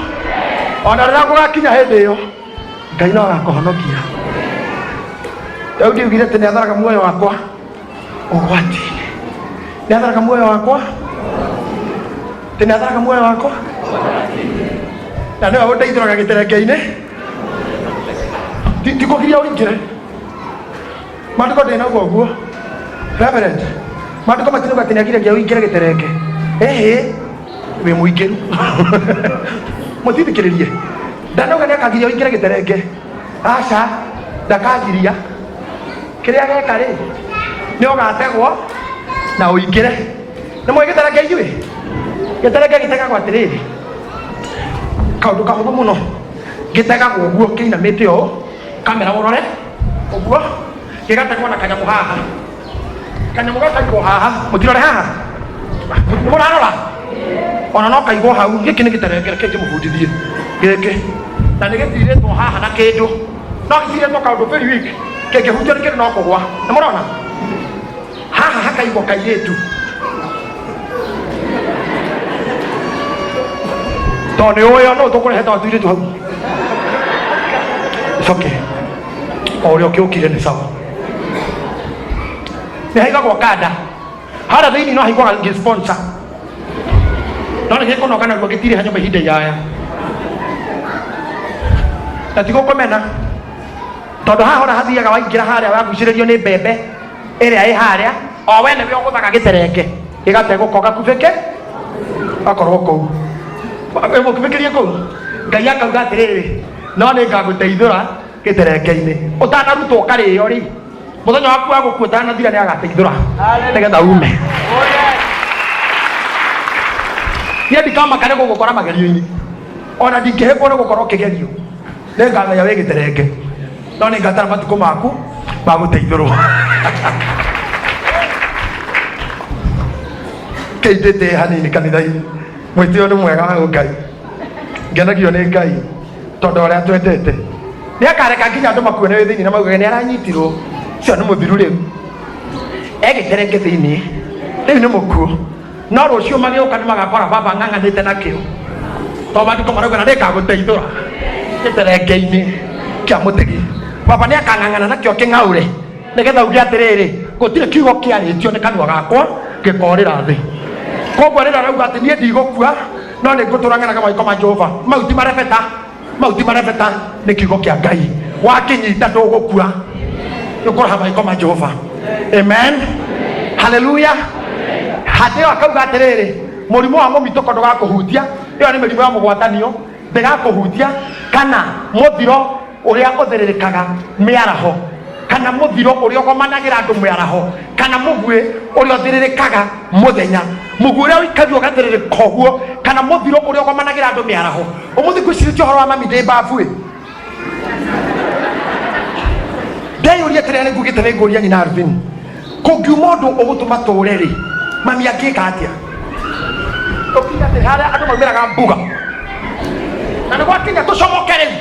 Ona rĩrĩa gũgakinya hĩndĩ ĩyo, Ngai no agakũhonokia. Daudi augire atĩ nĩ atharaga muoyo wakwa ũgwati-inĩ, nĩ atharaga muoyo wakwa, atĩ nĩ atharaga muoyo wakwa, na nĩwe ũndeithũraga gĩterenge-inĩ. Ndikũgiria ũingĩre. Maandĩko ndĩnauga ũguo, Reverend. Maandĩko matinauga atĩ nĩagiragia ũingĩre gĩterenge. Ĩhĩ, wĩ mũingĩru, mũtithikĩrĩrie. Ndanauga nĩakagiria ũingĩre gĩterenge. Aca, ndakagiria. Kĩrĩa geka rĩ, nĩ ũgategwo na ũingĩre. Nĩ mũĩ gĩterenge inyuĩ? Gĩterenge gĩtegagwo atĩrĩrĩ, kaũndũ kahũthũ mũno. Gĩtegagwo ũguo kĩinamĩte ũũ, kamera ũrore ũguo, gĩgategwo na kanyamũ haha, kanyamũ gakaigwo haha. Mũtirore haha, mũrarora ona no kaigwo hau. Gĩkĩ nĩ gĩterenge, reke ngĩmũbundithie gĩkĩ. Na nĩ gĩtirĩtwo haha na kĩndũ, no gĩtirĩtwo kaũndũ very weak, kĩngĩhutio nĩ kĩndũ no kũgwa. Nĩ mũrona haha hakaigwo kairĩtu, tondũ nĩ ũĩ no tũkũrehe twa tuirĩtu hau. It's okay, o ũrĩa ũkĩũkire nĩ sawa. Nĩ haigagwo kanda harĩa thĩinĩ, no haigwaga gĩ-sponsor, no nĩ gĩkũnoga naruo, gĩtirĩ nyũmba ihinda iraya, na ti gũkũmena, tondũ haha ũrĩa hathiaga waingĩra harĩa wagucĩrĩrio nĩ mbembe ĩrĩa ĩ harĩa. O we nĩwe ũgũthaga gĩterenge, gĩgategũka, ũgakubĩke, akorwo kũu mũkubĩkĩrie kũu. Ngai akauga atĩrĩrĩ, no nĩ ngagũteithũra gĩterenge-inĩ ũtanarutwo ũkarĩo rĩ. Mũthenya waku wa gũkua ũtanathira, nĩ agateithũra nĩgetha ume. Niĩ ndikamaka nĩ gũgũkora magerio-inĩ, ona ndingĩhĩkwo nĩ gũkorwo ũkĩgerio. Nĩ ngamenya wĩ gĩterenge, no nĩ ngatara matukũ maku ma gũteithũrwo. Kĩindĩte hanini kanitha-inĩ. Mwĩtĩo nĩ mwega wa Ngai, ngenagio nĩ Ngai tondũ ũrĩa twendete nĩ akareka nginya andũ makuone wĩ thĩinĩ na maugage nĩ aranyitirwo, ũcio nĩ mũthiru, rĩu egĩterenge thĩinĩ, rĩu nĩ mũkuũ. No rũciũ magĩũka nĩ magakora baba ng'ang'anĩte nakĩo, tondũ maandĩko marauga na nĩngagũteithũra gĩterenge-inĩ kĩa mũtegi. Baba nĩ akang'ang'ana nakĩo kĩng'aũre, nĩgetha uge atĩrĩrĩ, gũtirĩ kiugo kĩarĩtio nĩ kanua gakwa gĩkorĩra thĩ. Koguo rĩrĩa arauga atĩ niĩ ndigũkua, no nĩ ngũtũra ng'anaga mawĩko ma Jehova, mau ti marebeta, mau ti marebeta, nĩ kiugo kĩa Ngai. Wakĩnyita ndũgũkua, nĩ ũkũraha mawĩko ma Jehova. Amen, haleluya. Handĩ ĩyo akauga atĩrĩrĩ, mũrimũ wa mũmitũko ndũgakũhutia, ĩyo nĩ mĩrimũ ya mũgwatanio, ndĩgakũhutia, kana mũthiro ũrĩa ũthĩrĩrĩkaga mĩaraho, kana mũthiro ũrĩa ũgomanagĩra andũ mĩaraho, kana mũguĩ ũrĩa ũthĩrĩrĩkaga mũthenya, mũguĩ ũrĩa ũikagio ũgathĩrĩrĩka ũguo, kana mũthiro ũrĩa ũgomanagĩra andũ mĩaraho. Ũmũthĩ ngwĩcirĩtie ũhoro wa mami ndĩ mbabu ĩ. Ndeyũria atĩrĩrĩ, nĩ ngugĩte nĩ ngũria nyina Alvin, kũngiuma ũndũ ũgũtũma tũre rĩ, Mami angĩka atĩa? Tũkinya atĩ harĩa andũ maumĩraga mbuga. Na nĩ gwakinya tũcomoke rĩu.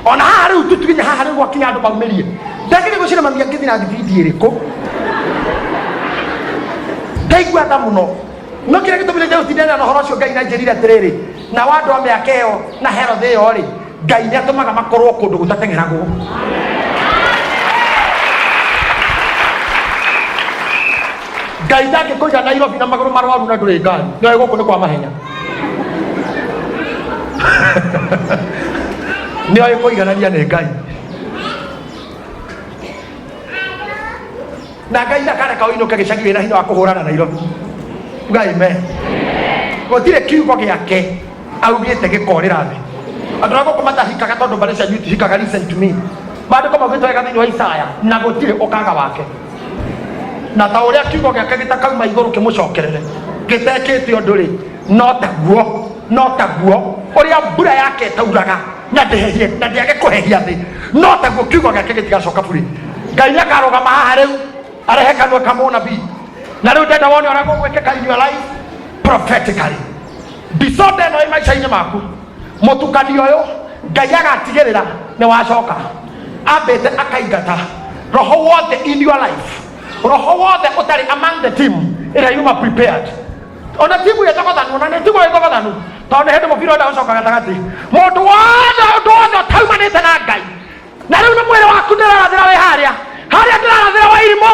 Ona haha rĩu tũtikinya haha rĩu gwakinya andũ maumĩrie. Ndagĩrĩ gwĩciria mami angĩthiĩ na thibindi ĩrĩkũ. Ndaigua tha mũno. No kĩrĩa gĩtũmire njagũtindana na ũhoro ũcio Ngai nanjĩrire atĩrĩrĩ, nao andũ a mĩaka ĩyo na Herode ĩyo rĩ, Ngai nĩ atũmaga makorwo kũndũ gũtateng'eragwo. Ngai ndangĩkũiga Nairobi na magũrũ marwaru na ndũrĩ ngari, nĩoĩ gũkũ nĩ kwa mahenya. Nĩoĩ kũiganania nĩ Ngai. Na Ngai ndakareka ũinũke gĩcagi wĩna hinya wa kũhũrana Nairobi. Ugai amen. Gũtirĩ kiugo gĩake augĩte gĩkorĩra thĩ. Andũ arĩa gũkũ matahikaga tondũ mbarĩ cianyu itihikaga, listen to me. Maandĩko maugĩte wega thĩinĩ wa Isaya, na gũtirĩ ũkaga wake. Na ta ũrĩa kiugo gĩake gĩtakauma igũrũ kĩmũcokerere gĩtekĩte ũndũ rĩ, no taguo, no taguo ũrĩa mbura yake ĩtauraga na ndĩhehie na ndĩage kũhehia thĩ, no taguo kiugo gĩake gĩtigacoka burĩ. Ngai nĩ akarũgama haha rĩu arehe kanua ka mũnabii, na rĩu ndenda wone ũrĩa gũgwĩkĩka in your life prophetically. Disorder ĩno ĩ maica-inĩ maku, mũtukanio ũyũ, Ngai agatigĩrĩra nĩ wacoka. Ambĩte akaingata roho wothe in your life, roho wothe ũtarĩ among the team ĩrĩa yuma prepared. Ona timu ĩthogothanu, ona nĩ timu ĩthogothanu, tondũ nĩ hĩndĩ mũbira ũrenda gũcoka gatagatĩ. Mũndũ wothe, ũndũ wothe ũtaumanĩte na Ngai, na rĩu nĩ mwĩrĩ waku ndĩrarathĩra wĩ harĩa harĩa, ndĩrarathĩra wa irimũ,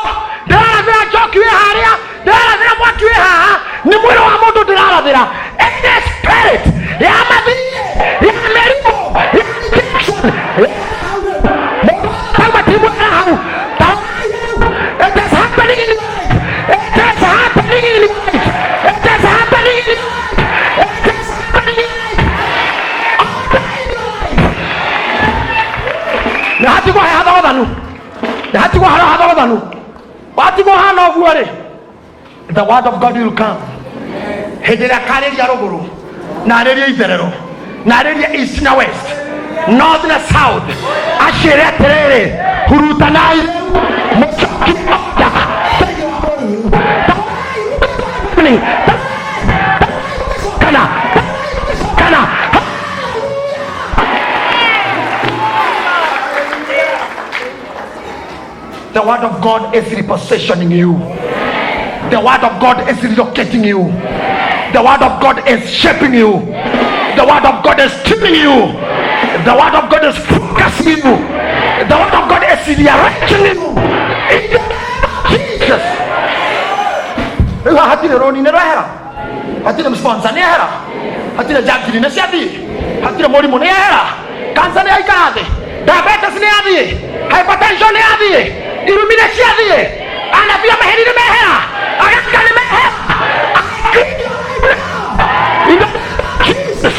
ndĩrarathĩra njoki wĩ harĩa, ndĩrarathĩra mwaki wĩ haha, nĩ mwĩrĩ wa mũndũ ndĩrarathĩra. Any spirit ya mathiĩ, ya mĩrimũ, ya rejection, mũndũ tauma timu ya hau. It is happening in your life. It is happening in your life. It is happening in your life. It is happening in your life. Order in your life. Nĩ hatigwo he hathogothanu, nĩ hatigwo harĩa hathogothanu, watigwo hana ũguo rĩ, the word of God will come. Hĩndĩ ĩrĩa akarĩria rũgũrũ na arĩrie itherero na arĩrie east na west, north na south, acĩre atĩrĩrĩ, hurutanai rĩu mũcokie order thĩinĩ wa bũrũri. Kana kana The word of God is repositioning you. The word of God is relocating you. The word of God is shaping you. The word of God is tuning you. The word of God is focusing you. The word of God is rearranging you. In the name of Jesus. Rĩu haha hatirĩ rũni nĩ rwehera, hatirĩ sponsor nĩ ehera, hatirĩ njangiri nĩ ciathiĩ, hatirĩ mũrimũ nĩ ehera, kansa nĩ yaikara thĩ, diabetes nĩ yathiĩ, hypertension nĩ yathiĩ, irumi nĩ ciathiĩ, anabii a maheni nĩ mehera, agaka nĩ mehera. I clean your life now. In the name of Jesus.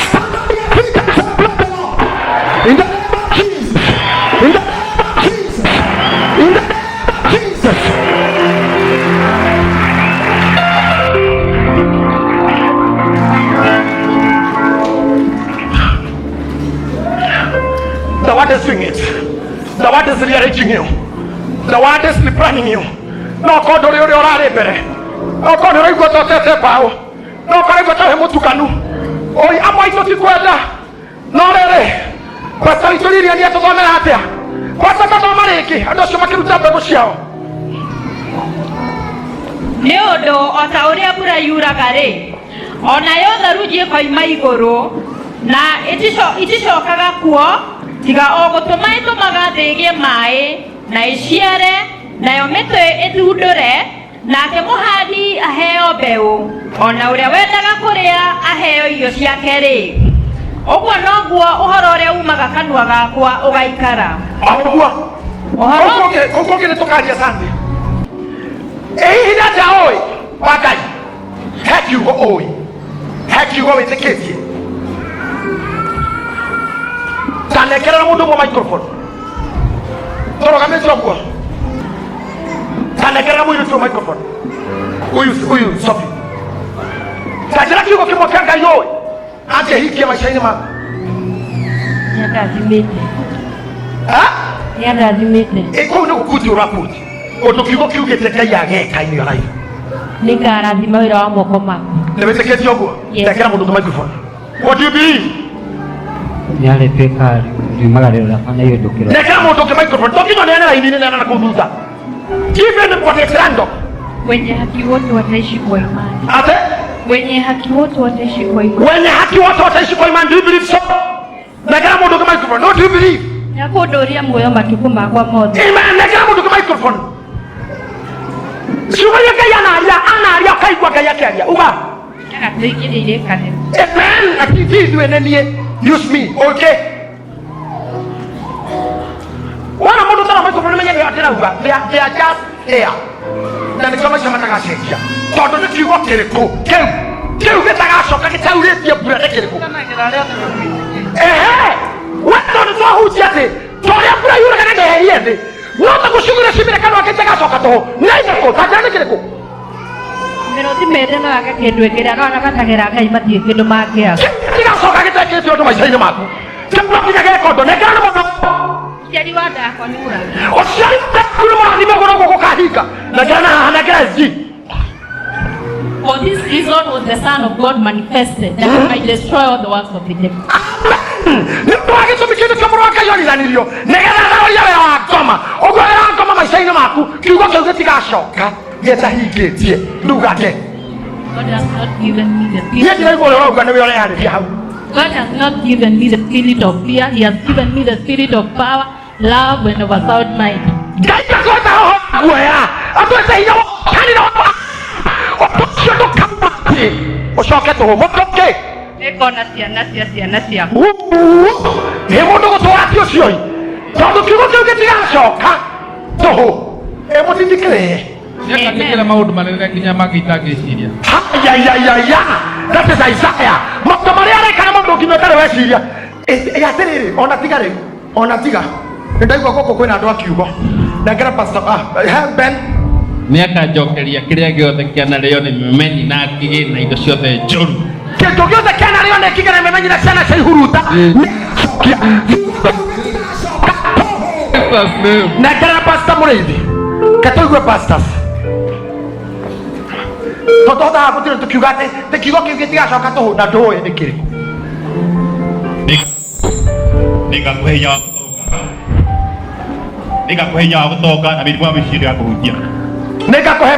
Stand on your feet and celebrate the Lord. In the name of Jesus. In the name of Jesus. In the name of Jesus. The word is doing it. The word is rearranging you. The word is replanning you. No korwo ndũrĩ ũrĩa ũrarĩ mbere. No korwo nĩ ũraigua ta ũtete mbaũ. No korwo ũraigua ta wĩ mũtukanu. Oi, amwe aitũ ti kwenda. No rĩrĩ, pastor witũ Lilian atũthomera atĩa? Pastor tathoma rĩngĩ, andũ acio makĩruta mbegũ ciao. Nĩ ũndũ o ta ũrĩa mbura yuraga-rĩ, o nayo tharunji ĩkoima igũrũ, na iticokaga kuo, tiga o gũtũma ĩtũmaga thĩ ĩgĩe maĩ na ĩciare, nayo mĩtĩ ĩthundũre, nake mũhandi aheo mbeũ, o na ũrĩa wendaga kũrĩa aheo irio ciake-rĩ, ũguo noguo ũhoro ũrĩa umaga kanua gakwa ũgaikara. O ũguo. Ũhoro Kũu kũngĩ nĩ tũkaria Sunday. Ĩ hihi nĩ atĩa ũĩ wa Ngai? He kiugo ũĩ, he kiugo wĩtĩkĩtie. Tanekerera mũndũ ũmwe microphone. Tũrũgamĩte ũguo. Tanekerera mũirĩtu ũyũ microphone. Ũyũ ũyũ Sophie. Tanjĩra kiugo kĩmwe kĩa Ngai ũĩ angĩhingia maica-inĩ maku. Nĩandathimĩte. Ha? Nĩandathimĩte. Ĩ kũu nĩ gũkunji ũrakunji. Ũndũ kiugo kiugĩte Ngai ageka in your life. Nĩngarathima wĩra wa moko maku. Nĩ wĩtĩkĩtie ũguo? Yes. Tekera mũndũ ũngĩ microphone. What do you believe? Nĩarĩtuĩka riumagarĩro rĩakwa na ihĩndũkĩro. Nekera mũndũ ũngĩ microphone. To nginya ũneane raini-inĩ, neana na kũu thutha. Even what is random. Wenye haki wote wataishi kwa imani. Ate? Wenye haki wote wataishi kwa imani. Wenye haki wote wataishi kwa imani. Do you believe so? Nekera mũndũ ũngĩ microphone. What do you believe? Nĩakũndũria muoyo matukũ makwa mothe. Amen. Nekera mũndũ ũngĩ microphone. Ciugo iria Ngai anaria, anaria ũkaigua Ngai akĩaria. Uga. Nĩagatũigĩrĩire irĩkanĩro. Amen. Ati ti ithuĩ nĩ niĩ. Use me. Okay. Wona mũndũ ũtarĩ microphone menye nĩ atĩrauga. They are just here. Na nĩkĩo maica matagacenjia. Tondũ nĩ kiugo kĩrĩkũ kĩu kĩu gĩtagacoka gĩtaurĩtie mbura nĩ kĩrĩkũ? Ehe. We tondũ twahunjia atĩ ta ũrĩa mbura yuraga na ndĩhehie thĩ no ta gũciugĩra ciumĩre kanua gĩtagacoka tũhũ nĩ irĩkũ? Ta njĩra nĩ kĩrĩkũ? Mĩrũthi mĩthĩ no yage kĩndũ ĩngĩrĩa no arĩa matagĩra Ngai matirĩ kĩndũ mangĩaga. Gĩtigacoka gĩtekĩte ũndũ maica-inĩ maku. Kĩu no nginya gĩkondwo. Nengera nĩ mũndũ. Ũciari wa nda yakwa nĩ mũrathime. Ũciari waku nĩ mũrathime ũguo noguo gũkahinga. Nengera na haha, nengera SG. For this reason was the Son of God manifested, that he might destroy all the works of the devil. Amen. Nĩ ũndũ wa gĩtũmi kĩndũ kĩa mũrũ wa Ngai onithanirio nĩgetha thaũria wĩra wa ngoma. Ũguo wĩra wa ngoma maica-inĩ maku kiugo kĩu gĩtigacoka gĩtahingĩtie. Ndugate. God has not given me the Niĩ spirit. ndiraigua ũrĩa ũrauga nĩwe ũreharĩria hau. God has not given me the spirit of fear. He has given me the spirit of power, love, and of a sound mind. Ngai atwĩte roho wa guoya, atwĩte hinya wa ũhotani na wa ũndũ ũcio ndũkauma atĩ ũcoke tũhũ. Mũndũ ũngĩ. Nĩngona ciana cia ciana ciakwa. Nĩ mũndũ gũtũra ti ũcio ĩ. Tondũ kiugo kĩu gĩtigacoka tũhũ. Ĩ mũtindikĩrĩe. Nĩakanjĩkĩra maũndũ manene nginya mangĩ itangĩciria. Hayayayaya. That is Isaiah. Maũndũ marĩa areka nĩ maũndũ nginya ũtarĩ weciria. Ĩ atĩrĩrĩ, ona tiga rĩu, ona tiga. Nĩ ndaigua gũkũ kwĩna andũ a kiugo. Nengera pastor, he Ben. Nĩakanjokeria kĩrĩa gĩothe kĩanarĩo nĩ mĩmenyi na ngigĩ na indo ciothe njũru. Kĩndũ gĩothe kĩanarĩo nĩ ngigĩ na mĩmenyi na ciana cia ihuruta. Nĩacokia. Nengera pastor Mũrĩithi. Reke tũigue pastors. Tondũ tũhotaga gũtirĩ tũkiuga atĩ atĩ kiugo kĩu gĩtigacoka tũhũ na ndũĩ nĩ kĩrĩkũ. Nĩngakũhe hinya wa gũtonga. Nĩngakũhe hinya wa gũtonga na mĩrimũ ya Misiri ndĩgakũhutia. Nĩngakũhe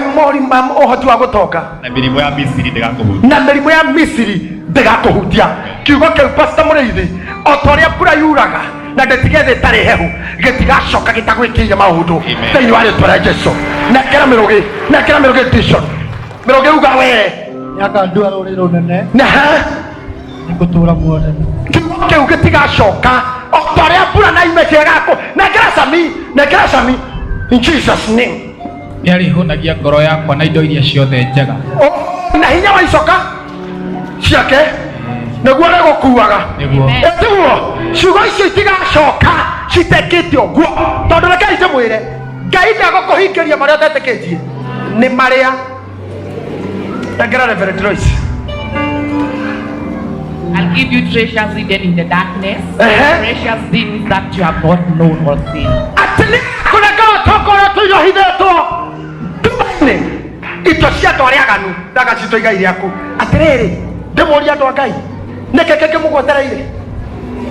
ũhoti wa gũtonga. Na mĩrimũ ya Misiri ndĩgakũhutia. Na mĩrimũ ya Misiri ndĩgakũhutia. Kiugo kĩu Pastor Mũrĩithi, o ta ũrĩa mbura yuraga na ndĩtige thĩ ĩtarĩ hehu, gĩtigacoka gĩtagwĩkĩire maũndũ Amen. thĩinĩ wa rĩtwa rĩa Jesu. Nengera mĩrũgĩ, nengera mĩrũgĩ vision. Mĩrũgĩ uga we. Nĩakandua rũrĩrĩ rũnene. Na ha? Nĩngũtũũra muoyo tene. Kiugo kĩu gĩtigacoka o ta ũrĩa mbura na ime ciagakũ. Nengera Sami, nengera Sami. In Jesus name. Nĩarĩhũnagia ngoro yakwa na indo iria ciothe njega. O, na hinya wa icoka ciake nĩguo rĩgũkuaga. Nĩguo. Ĩtiguo ciugo icio itigacoka citekĩte ũguo, tondũ rekei ndĩmwĩre Ngai ndegũkũhingĩria marĩa ũtetĩkĩtie nĩ marĩa. Nengera Reverend Lois. I'll give you treasures hidden in the darkness, precious things that you have not known or seen. Atĩ nĩ kũnengera ũtonga ũrĩa tũirio hithĩtwo nduma-inĩ, indo cia andũ arĩa aganu ndagacitwo igai rĩaku. Atĩrĩrĩ, ndĩmũrie andũ a Ngai, nĩkĩ kĩngĩ mũgwetereire?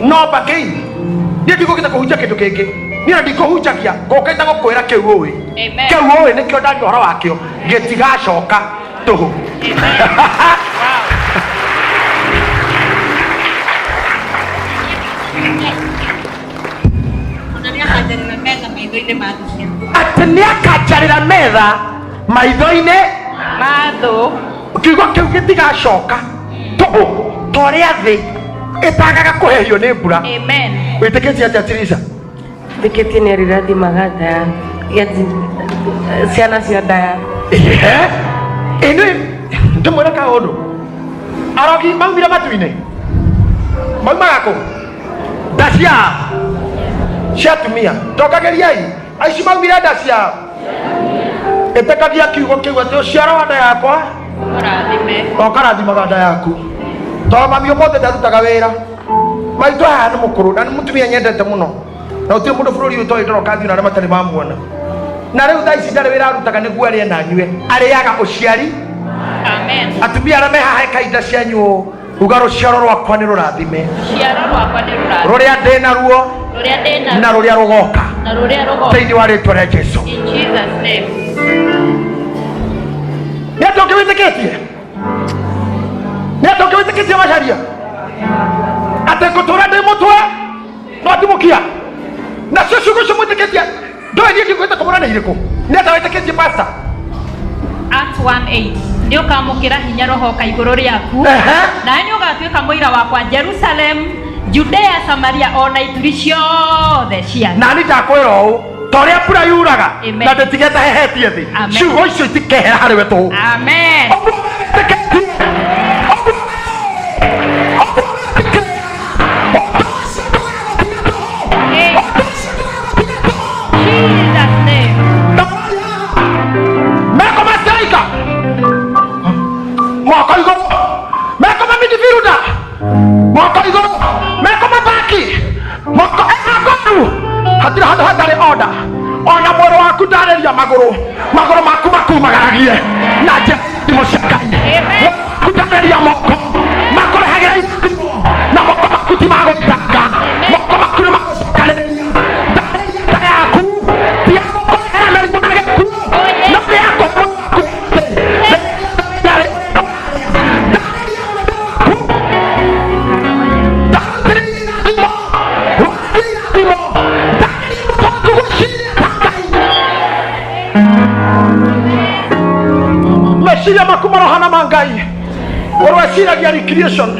No mbakĩi, niĩ ndigũkĩte kũhunjia kĩndũ kĩngĩ, niĩ ona ndikũhunjagia, ngũkĩte gũkwĩra kĩu ũĩ. Amen. Kĩu ũĩ nĩkĩo ndaria ũhoro wakĩo, gĩtigacoka tũhũ. Atĩ nĩakanjarĩra metha maitho-inĩ ma thũ. Kiugo kĩu gĩtigacoka tũhũ ta ũrĩa thĩ ĩtagaga kũhehio nĩ mbura. Amen. Wĩtĩkĩtie atĩa Teresa? Wĩtĩkĩtie nĩ arĩrathimaga nda ya ciana cia nda ya. Ehe. Ĩnĩ ndĩmwĩre kaũndũ. Arogi maumire matu-inĩ. Maumaga kũ? Nda cia atumia. Tongagĩriai. Aici maumire nda cia. Ĩtĩkagia kiugo kĩu atĩ ũciaro wa nda yakwa Ũrathime. Ũkarathimaga nda yaku. Tondũ mami ũmũthĩ ndarutaga wĩra. Maitũ haha nĩ mũkũrũ na nĩ mũtumia nyendete mũno. Na gũtirĩ mũndũ bũrũri ũyũ ũtoĩ ndoroka thiĩ na arĩa matarĩ mamuona. Na rĩu thaa ici ndarĩ wĩra arutaga nĩguo arĩe na anyue, arĩaga ũciari. Amen. Atumia arĩa me haha eka inda cianyu ũũ, uga rũciaro rwakwa nĩ rũrathime. Rũciaro rwakwa nĩ rũrathime. Rũrĩa ndĩ naruo Rũrĩa ndĩ na naruo rũrĩa rũgoka. na rũrĩa rũgoka. Thĩinĩ wa rĩtwa rĩa Jesu. In Jesus name. Nĩ atĩ ũngĩwĩtĩkĩtie? Nĩ atĩ ũngĩwĩtĩkĩtie Macharia? Atĩ ngũtũra ndĩ mũtwe no ti mũkia. Nacio ciugo icio mwĩtĩkĩtie ndoĩ niĩ ndingũhĩta kũmũra nĩ irĩkũ. Nĩ atĩ wĩtĩkĩtie pastor? Acts 1:8 nĩ ũkamũkĩra hinya roho ũka igũrũ rĩaku nawe nĩ ũgatuĩka mũira wakwa Jerusalem Judea Samaria o na ituri ciothe cia thĩ. Na niĩ ndakwĩra ũũ ta ũrĩa mbura yuraga Amen. na ndĩtigete hehetie thĩ Amen. ciugo icio itikehera harĩ we tũhũ. Amen. Jesus name. Meko ma striker moko igũrũ, meko ma midfielder moko igũrũ, meko ma baki moko agoru hatirĩ handũ hatarĩ order. Ona mwĩrĩ waku ndarĩria magũrũ, magũrũ maku makumagaragie na njĩra thimũ cia Ngai. Waku ndarĩria moko makũrehagĩra irathimo, na moko maku ti magũtanga, moko maku nĩ magũcokanĩrĩria. Ndarĩria nda yaku ti ya gũkũrehera mĩrimũ na gĩkuũ, no nĩ ya kũhe muoyo waku wothe. Meciria maku marohana ma Ngai ũrweciragia recreation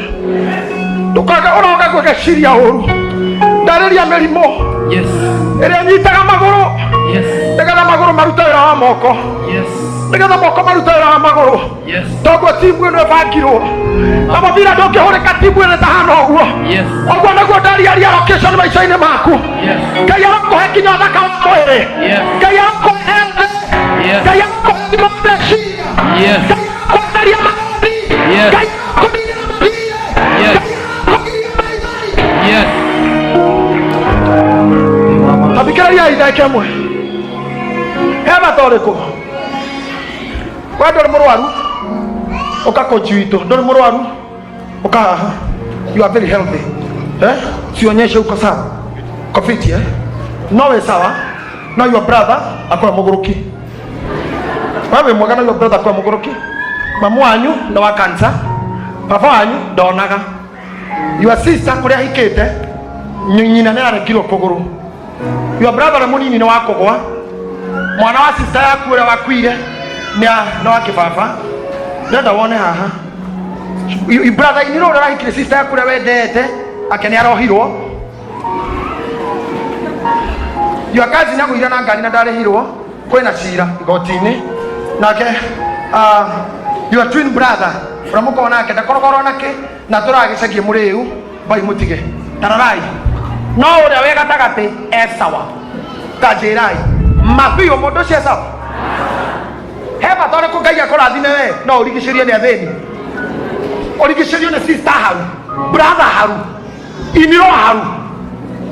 ndũkaga ũroga gwĩgeciria ũru. Ndarĩria mĩrimũ ĩrĩa nyitaga magũrũ nĩgetha magũrũ marute wĩra wa moko, nĩgetha moko marute wĩra wa magũrũ. Toguo timu ĩno ĩbangirwo na mũbira ndũngĩhũrĩka timu ĩno ĩtahana ũguo. Ũguo nĩguo ndariaria location maica-inĩ maku. Ngai arakũhe kinya ũthaka wa mwĩrĩ, Ngai arakũhe health, Ngai arakũhe ũgima wa meciria, Ngai arakweheria marothi, Ngai arakũninĩra mathirĩ, Ngai arakũgiria maithori. Tathikĩrĩriai ndagĩka ĩmwe. He bata ũrĩkũ we ndũrĩ mũrwaru ũka kochi witũ, ndũrĩ mũrwaru ũka haha, you are very healthy, eh? Sionyeshe uko sawa, uko fit, eh? No we sawa, no your brother akwa mũgũrũki. Wewe mwega, no your brother akwa mũgũrũki. Mamu wanyu nĩ wa cancer, baba wanyu ndonaga, your sister kũrĩa ahikĩte nyina nĩ arekirwo kũgũrũ, your brother ũrĩa mũnini nĩ wa kũgwa, mwana wa sister yaku ũrĩa wakuire nĩ wa kĩbaba. Ndĩrenda wone haha brother inĩ ũrĩa ũrahikire sister yaku ũrĩa wendete ake nĩ arohirwo, your cousin agũire na ngari na ndarĩhirwo, kwĩna cira igoti-inĩ nake. Your twin brother ũrĩa mũkoragwo nake ndakoragwo nake na tũragĩcagie mũrĩu bai mũtige tararai, no ũrĩa wĩ gatagatĩ e sawa. Ta njĩrai mabiũ mũndũ ũcio e sawa. He bata ũrĩkũ Ngai akũrathime we no ũrigicĩrio nĩ athĩni, ũrigicĩrio nĩ sister haru, brother haru, iniro haru?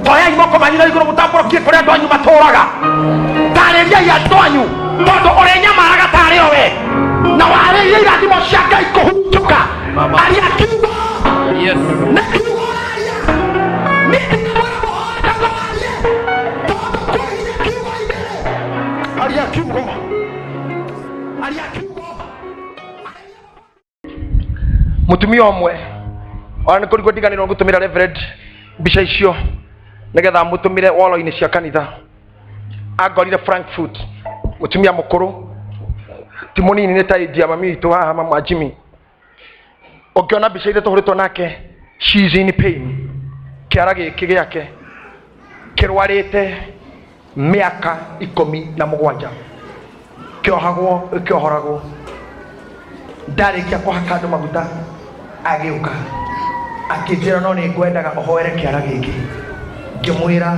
Toyai moko manyu na igũrũ mũtambũrũkie kũrĩa andũ anyu matũraga. Tarĩriai andũ anyu tondũ ũrĩnyamaraga tarĩ o we na warĩire irathimo cia Ngai kũhurunjũka. Aria kiugo na kiugo ũraria. Niĩ ndinamwĩra mũhoe kana warie tondũ kwĩ hinya kiugo-inĩ. Aria kiugo, aria kiugo. Mũtumia ũmwe ona nĩ kũrigwo ndiganĩrwo ngũtũmĩra reverend mbica icio nĩgetha mũtũmĩre wall-inĩ cia kanitha. Angorire Frankfurt, mũtumia mũkũrũ ti mũnini, nĩ ta age ya mami witũ haha, mama Jimmy. Ũngĩona mbica iria tũhũrĩtwo nake, she is in pain. Kĩara gĩkĩ gĩake kĩrwarĩte mĩaka 17, kĩohagwo kĩohoragwo. Ndarĩkia kũhaka andũ maguta, agĩũka akĩnjĩra no nĩ ngwendaga ũhoere kĩara gĩkĩ. Ngĩmwĩra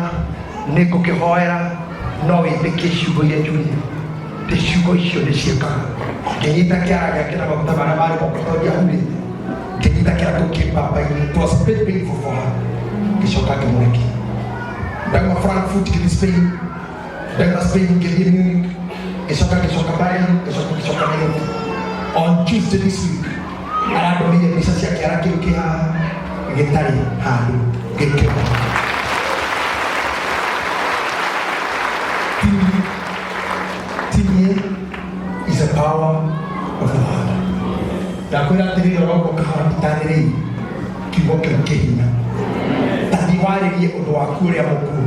nĩ ngũkĩhoera no wĩtĩkie ciugo iria njugire ti ciugo icio nĩ ciĩkaga. Ngĩnyita kĩara gĩake na maguta marĩa marĩ moko tondũ ndiahurĩte, ngĩnyita kĩara kĩu kĩmbamba-inĩ. It was very painful for her. Ngĩcoka ngĩmũrekia. Ndauma Frankfurt ngĩthiĩ Spain. Ndauma Spain ngĩthiĩ Munich, ngĩcoka ngĩcoka Berlin, ngĩcoka ngĩcoka Nairobi. On Tuesday this week arandũmĩire mbica cia kĩara kĩu kĩ haha gĩtarĩ handũ gĩkĩra. Tinie is a power of God. Ndakwĩra atĩrĩrĩ orogo kahora itanĩrĩire kiugo kĩu kĩ hinya. Tathiĩ warĩrie ũndũ waku ũrĩa mũkuũ,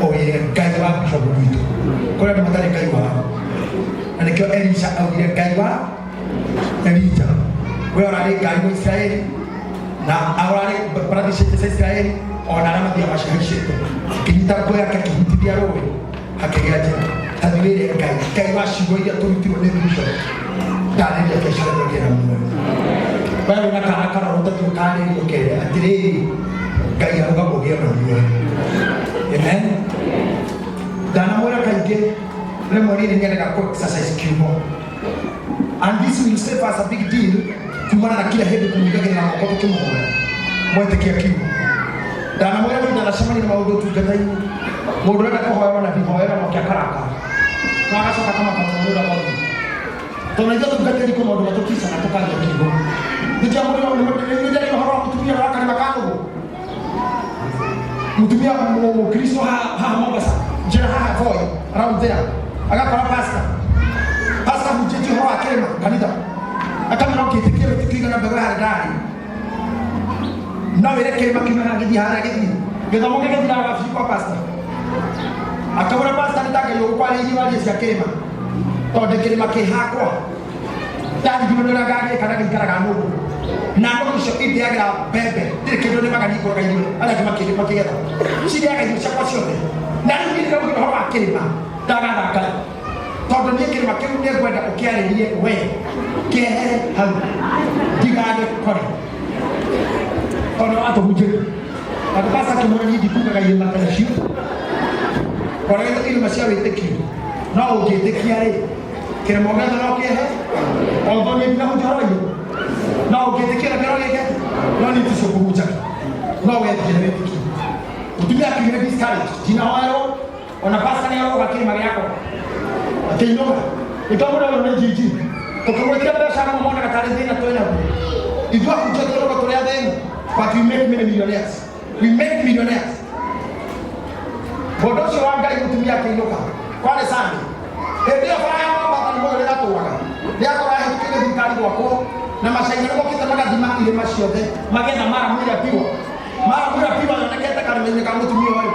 ũwĩre Ngai wa bishop gwitũ. Kũrĩ andũ matarĩ Ngai wao. Na nĩkĩo Elisha augire Ngai wa Elija, we ũrarĩ Ngai wa Isiraeli na ũrarĩ mbarathi cia Isiraeli ona arĩa mathiaga macihaicĩte. Akĩnyita nguo yake akĩhutithia rũĩ hakĩgĩa njĩra. Tathiĩ wĩre Ngai, Ngai wa ciugo iria tũrutirwo nĩ bishop, ndarĩria biacara ĩno ĩgĩe na muoyo. We wĩna kana karoro ũtathiĩ ũkarĩrie ũkere atĩrĩrĩ Ngai arauga ũgĩe na muoyo. Amen. Ndanamwĩra kaingĩ rĩmwe niĩ nĩ nyendaga kũ exercise kiugo, and this will save us a big deal kumana na kila hĩndĩ kũmwigagĩrĩra moko tũkĩmũhoya mwetĩkia kiugo. Ndanamwĩra niĩ ndanacemania na maũndũ ũtungata-inĩ, mũndũ ũrenda kũhoerwo na ndihoera moke akarakara na agacoka akamaka mũno nĩ ũrĩa gwathiĩ, tondũ ithuĩ atungatĩri kwĩ maũndũ matũticaga tũkaria kiugo. Nĩnjarĩ ũhoro wa mũtumia ũrĩa wakarĩma kanũgũ, mũtumia mũkristo haha Mombasa, njĩra haha Voi, around there, agakora pastor hunjĩtie ũhoro wa kĩrĩma kanitha, akamwĩra ũngĩtĩkia wĩtĩkio igana mbegũ ya haradali no wĩre kĩrĩma kiume haha gĩthiĩ harĩa gĩthiĩ. Gĩthomo gĩgĩthiraga wabici kwa pastor, akamwĩra pastor nĩ ta Ngai ũgũkwarĩirie warie cia kĩrĩma, tondũ kĩrĩma kĩ hakwa ndarigirwo nĩ ũrĩa ngagĩka na gĩikaraga nũgũ na nũgũ icio indĩagĩra mbembe, ndirĩ kĩndũ nĩmaga ningũraga irio arĩa angĩ makĩgetha, cirĩaga irio ciakwa ciothe. Na rĩu niĩ ndĩraugire ũhoro wa kĩrĩma ndagathaka, tondũ niĩ kĩrĩma kĩu nĩ ngwenda ũkĩarĩrie we kĩehere hau ndigagĩkore, tondũ watũhunjĩria andũ pasta akĩmwĩra niĩ ndikugaga irĩma ta icio, kwaragĩte irĩma cia wĩtĩkio, no ũngĩtĩkia rĩ kĩrĩma ũgĩothe no kĩehe, although niĩ ndinahunjia ũhoro wa irĩma, no ũngĩtĩkia na kĩro gĩke no niĩ ticio kũhunjagia, no wethiĩ na wĩtĩkio. Mũtumia akiugire discouraged, ndinahoerwo ona pasta nĩ aroga kĩrĩma gĩakwa, akĩinũka. Nĩkĩo mũndũ ũyũ nĩ njinji tũkĩmwĩtia mbeca amwe monaga tarĩ thĩna twĩnaguo. Ithuĩ ahunjia tũrũgo tũrĩ athĩni, but we make many millionaires, we make millionaires. Mũndũ ũcio wa Ngai, mũtumia akĩinũka, kwarĩ Sunday, hĩndĩ ĩyo bara ya Mombasa nĩ mũyo rĩratũaga rĩakora hĩtũkĩire thirikari gwakwo na macaina nĩ mokĩte magathima irĩma ciothe magetha maramu ĩrĩa piwa, maramu ĩrĩa piwa yonekete karĩma-inĩ ka mũtumia ũyũ.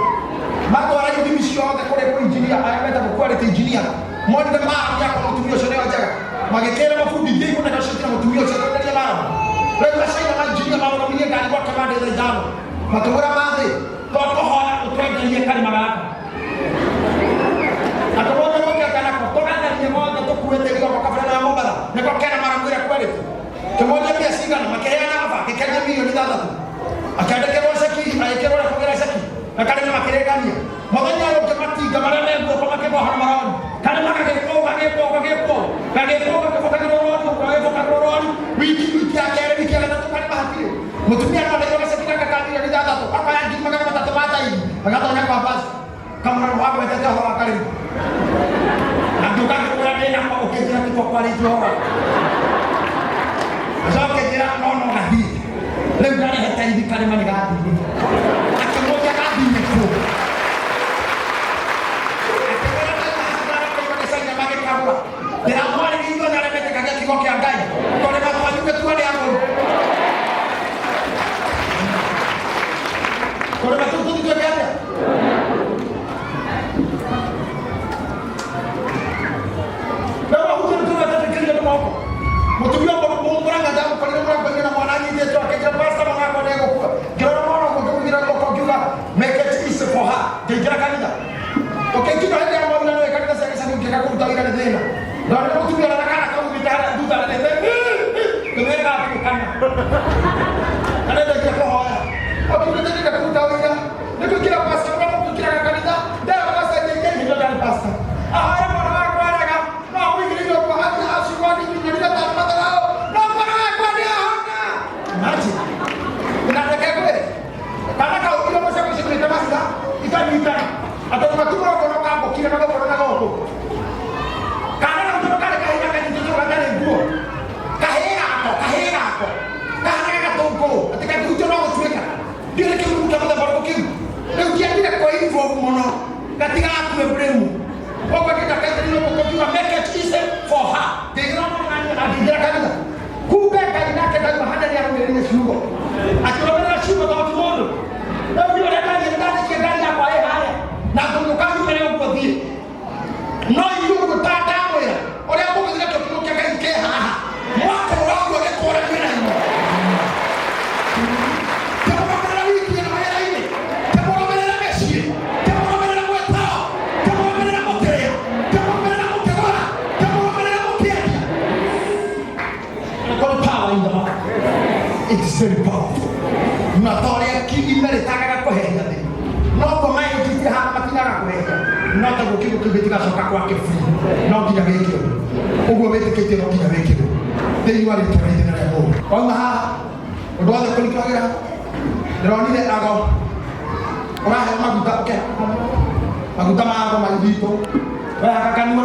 Matwara ithimi ciothe kũrĩ kwĩ engineer arĩa metagwo quality engineer, monire maramu yakwa mũtumia ũcio nĩyo njega, magĩkĩra mabundi thiĩ igũnegotiate na mũtumia ũcio kwenderia maramu. Rĩu macaina ma engineer marũgamirie ngari gwake mandĩ thaa 5, makĩmwĩra mathĩ twakũhoya ũtwenderie karĩma gaka. Akĩmwĩra mũkeka nako tũgatharie mothe tũkuĩte igoko kabere na Mombatha nĩko kena maramu ĩrĩa quality. Kĩmoria mbia cigana, makĩheana ofa, akĩkendia mirioni 6, akĩandĩkĩrwo ceki, agĩkĩrwo ũrĩa kũgĩra ceki na karĩma makĩrĩkania. Mũthenya ũyũ ũngĩ matinga marĩa me guoko makĩmohora marori, karĩma gagĩkwo gagĩkwo gagĩkwo gagĩkwo gakĩbokagĩrwo rori gagĩbokagĩrwo rori, wiki wiki ya kerĩ, wiki ya gatatũ, karĩma hatirĩ. Mũtumia no aneirwo gaceki gaka ka mirioni 6, akoya 300,000 ma tairi, agatonya kwa basi kamũra wagwetete ũhoro wa karĩma, na ngĩũka ngĩkwĩra ndĩnako ũkĩnjĩra tiko kwarĩtie ũhoro, acoke njĩra no gathiĩ rĩu ndarehe taithi karĩma nĩ gathire. Akĩmũria gathire kũ, akĩmwĩra ndaima magĩkagũra. Ndĩramwarĩria ithuothe arĩa metĩkagia kiugo kĩa Ngai, tũrĩma twanyu gĩtuo nĩ agũri, tũrĩma tũu tũthiĩ twĩke atĩa? Rĩu ahunjia nĩ tũretĩkĩria nĩ moko. Mũtumia mũranga ndamũkorire mũrango-inĩ na mwana anyitĩtwo, akĩnjĩra, "Pastor, mwana wakwa nĩ egũkua." Ngĩrora mwana ũguo ngĩmũigĩrĩra guoko ngiuga, "Make it easy for her." Ngĩingĩra kanitha ũkĩnginya hĩndĩ ya mawĩra nĩ kanitha cia gĩcagi ũngĩaga kũruta wĩra nĩ thĩna. Ndonire mũtumia na kana kaumĩte harĩa thutha arerete ngĩmwĩra gatuĩkana kana ndengia kũhoya ũkiugĩte ndĩrenda kũruta wĩra nĩ gwĩkĩra pastor ũrĩa mũkwĩkĩraga kanitha ndera pastor nyingĩ hĩndĩ ndarĩ pastor ahoya mwana wakwa arega no amũigĩrĩire ũguo athiĩ acigo nginyĩrire tano matharao no mwana wakwa nĩ ahona. Imagine, na reke ngwĩre kana kau iromo ciakwa ciumĩte mahiga ikanyitana atondũ matumũrongo no kambũkire na Koguo ngĩndakaitĩrĩire ũguo ngiuga make it easy for her. Ngĩingĩra mwana na ngĩingĩra kanitha. Kumbe Ngai nake ndaigua hana nĩ arũmĩrĩire ciugo. Akĩrũmĩrĩra ciugo tondũ ti mũndũ. Rĩu niĩ ũrĩa ndathiĩ nĩndathikie ngari yakwa ĩ harĩa na ngũinũka nyumĩre ũguo thiĩ. No inyuĩ ũguo ta ndamwĩra ũrĩa mũgũthiĩ nakĩo kiugo kĩa Ngai kĩ haha. Mwakũrũra ũguo gĩkũraniwe na inyuĩ. Kĩmũrũmĩrĩra wiki ĩno wĩra-inĩ, kĩmũrũmĩrĩra mĩciĩ, kĩmũrũmĩrĩra mwĩtao, kĩmũrũmĩrĩra mũkĩrĩa, kĩmũrũmĩrĩra mũkĩgũra, kĩmũrũmĩrĩra mũkĩendia. Got power in the mouth. It is very powerful. Na ta ũrĩa ime rĩtagaga kũheria thĩ, noguo maĩnjĩtie haha matinaga kũheria, no taguo kiugo kĩu gĩtigacoka gwake free, no nginya wĩkĩrwo. Ũguo wĩtĩkĩtie no nginya wĩkĩrwo thĩinĩ wa rĩtwa rĩa Ithe na rĩa Mũriũ. Wauma haha ũndũ wothe kũritũhagĩra, ndĩronire ago ũraheo maguta ũke maguta ma ago maithitũ wehaka kanua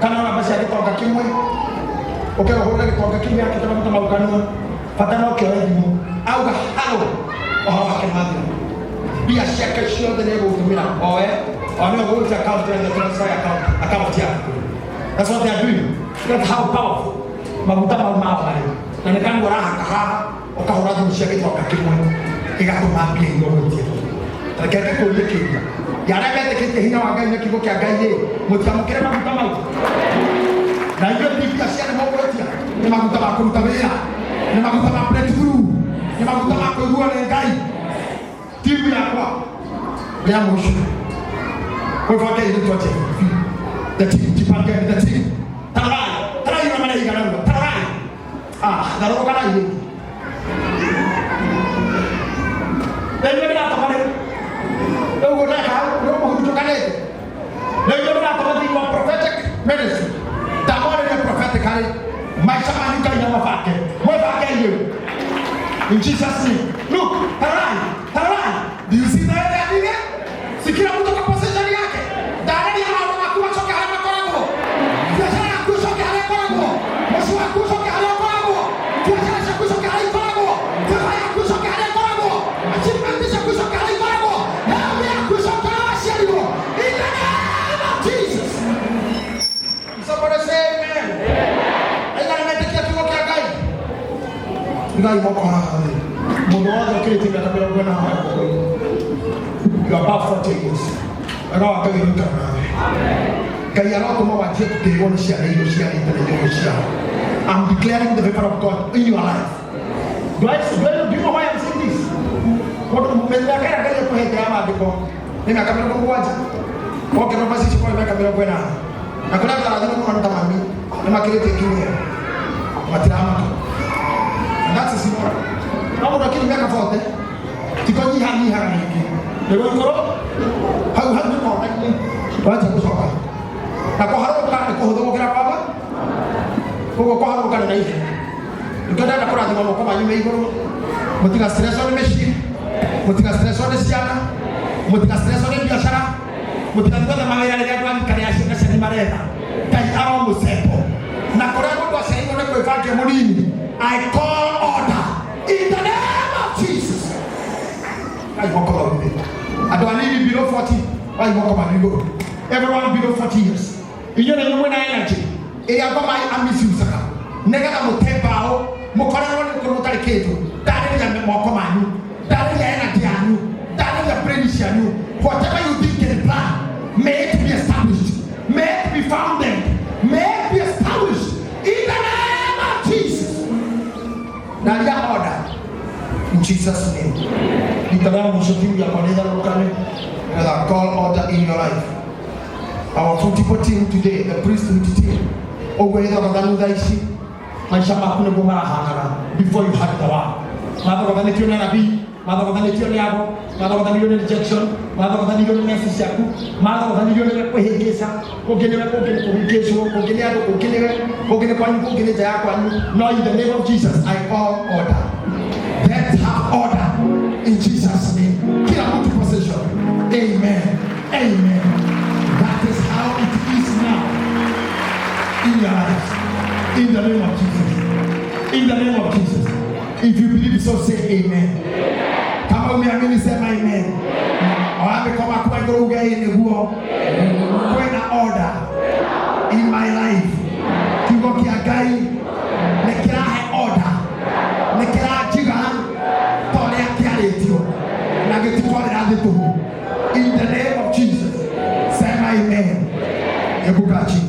kana ona mbeca gĩtonga kĩmwe ũke ũhũrĩre gĩtonga kĩu gĩake maguta mau kanua bata no kĩoe thimũ auga halo ũhoro wake nĩwathira mbia ciake ciothe nĩ egũtũmĩra oe o nĩwe ũgũtia account ya transfer account account yaku. That's what they are doing. That's how powerful maguta mau mao marĩ na nĩ kanua ũrahaka haha ũkahũra thimũ cia gĩtonga kĩmwe ĩgatũma mbia iria ũgwĩtia. Reke ngĩkũrie kĩũria ya arĩa metĩkĩtie hinya wa Ngai na kiugo kĩa Ngai rĩ, mũtiamũkĩre maguta mau na inyuĩ ti mbia cianyu mũgwĩtia, nĩ maguta ma kũruta wĩra, nĩ maguta ma breakthrough, nĩ maguta ma kũiguo nĩ Ngai. Timu yakwa rĩa mũico mwĩbange irĩtwa njega, the team, jipangeni the team. Tarai tarai na marĩa igana tarai ah garũrũkanai rĩngĩ na inyuĩ ndĩratũma rĩu rĩu ũguo ndeka hau nĩ mũhurunjũkanĩte na inyuĩ ndĩratũma thĩinĩ wa prophetic ministry ndamwarĩria prophetically maica manyu Ngai na mabange mwĩbange inyuĩ in Jesus name. Look, tarai tarai, do you see the way they are doing it? Si kila mtu kwa position yake. Ndarĩria maũndũ maku macoke harĩa makoragwo, biacara yaku ĩcoke harĩa ĩkoragwo, mũciĩ waku ũcoke harĩa ũkoragwo, biacara ciaku icoke harĩa ikoragwo, favor yaku ĩcoke harĩa ĩkoragwo, achievement ciaku icoke harĩa ikoragwo, health yaku ĩcoke harĩa waciarirwo in the name of Jesus. Somebody say amen. Aigana metĩkia kiugo kĩa Ngai? Ngai moko haha thĩ. Mũndũ wothe ũkĩrĩtie mĩaka 40 hoya moko igũrũ. You are above 40 years. Wega wa Ngai ũrũikara nawe. Ngai arotũma wanjie gũtĩĩrwo nĩ ciana iria ũciarĩte na iria ũciara. I'm declaring the favor of God in your life. Do you know why I'm saying this? Tondũ mĩaka ĩrĩa Ngai akũhete ya maandĩko nĩ mĩaka 70. Wongerera macici kwa mĩaka 80. Na kũrĩa andũ arathime mũno nĩ ta mami nĩ makĩrĩtie kiumia matiramaka. And that's a simple. No mũndũ akiri mĩaka 40 ti kũnyihanyihaga rĩngĩ nĩ gũikorwo hau hau nĩ kona-inĩ wanjia gũcoka na kũharũrũka nĩ kũhũthũ gũkĩra kwamba koguo kũharũrũka nĩ na ihenya. Nĩkĩo ndenda kũrathima moko manyu me igũrũ, mũtiga stresswo nĩ mĩciĩ, mũtiga stresswo nĩ ciana, mũtiga stresswo nĩ biacara, mũtigathiĩ gwetha mawĩra rĩrĩa andũ a rika rĩa ciana cianyu maretha. Ngai aromũcembo na kũrĩa mũndũ aciarirwo nĩ kwĩbangia mũnini. I call order in the name of Jesus. Ngai moko mau thĩ. Andũ anini below 40 wai moko manyu igũrũ. Everyone below 40 years, inyuĩ na inyuĩ mwĩna energy ĩrĩa ngoma amisiucaga nĩgetha mũte mbaũ mũkorerwo nĩ kũrĩ mũtarĩ kĩndũ. Ndarĩria moko manyu, ndarĩria energy yanyu, ndarĩria brain cianyu. Whatever you think and plan, may it be established, may it be founded, may it be established in the name of Jesus. Ndaria order in Jesus name. Rita rĩa mũico timu yakwa nĩ tharũrũkane nĩgetha call order in your life. Our football team today, the priesthood team, ũguo ĩthogothanu thaa ici maica maku nĩguo marahanaga before you had the word. Mathogothanĩtio nĩ anabii, mathogothanĩtio nĩ ago, mathogothanĩirio nĩ rejection, mathogothanĩirio nĩ message ciaku, mathogothanĩirio nĩ kwĩhĩngĩca kũngĩ nĩwe, kũngĩ nĩ kũhĩngĩcwo, kũngĩ nĩ andũ, kũngĩ nĩwe, kũngĩ nĩ kwanyu, kũngĩ nĩ nja ya kwanyu. No in the name of Jesus I call order. Let's have order in Jesus name. Kila mtu position. Amen, amen. That is how it is now in your lives in the name of Jesus, in the name of Jesus. If you believe so, say amen. Kama umeamini sema amen. Wambe kwa makuwa igũrũ uge ĩ nĩguo kwĩna order. In my life. Kiugo kĩa Ngai nĩ kĩrahe order, nĩ kĩranjiga ta ũrĩa kĩarĩtio na gĩtitwarĩra thĩ tũhũ. In the name of Jesus, sema amen. Hebu kaa chini.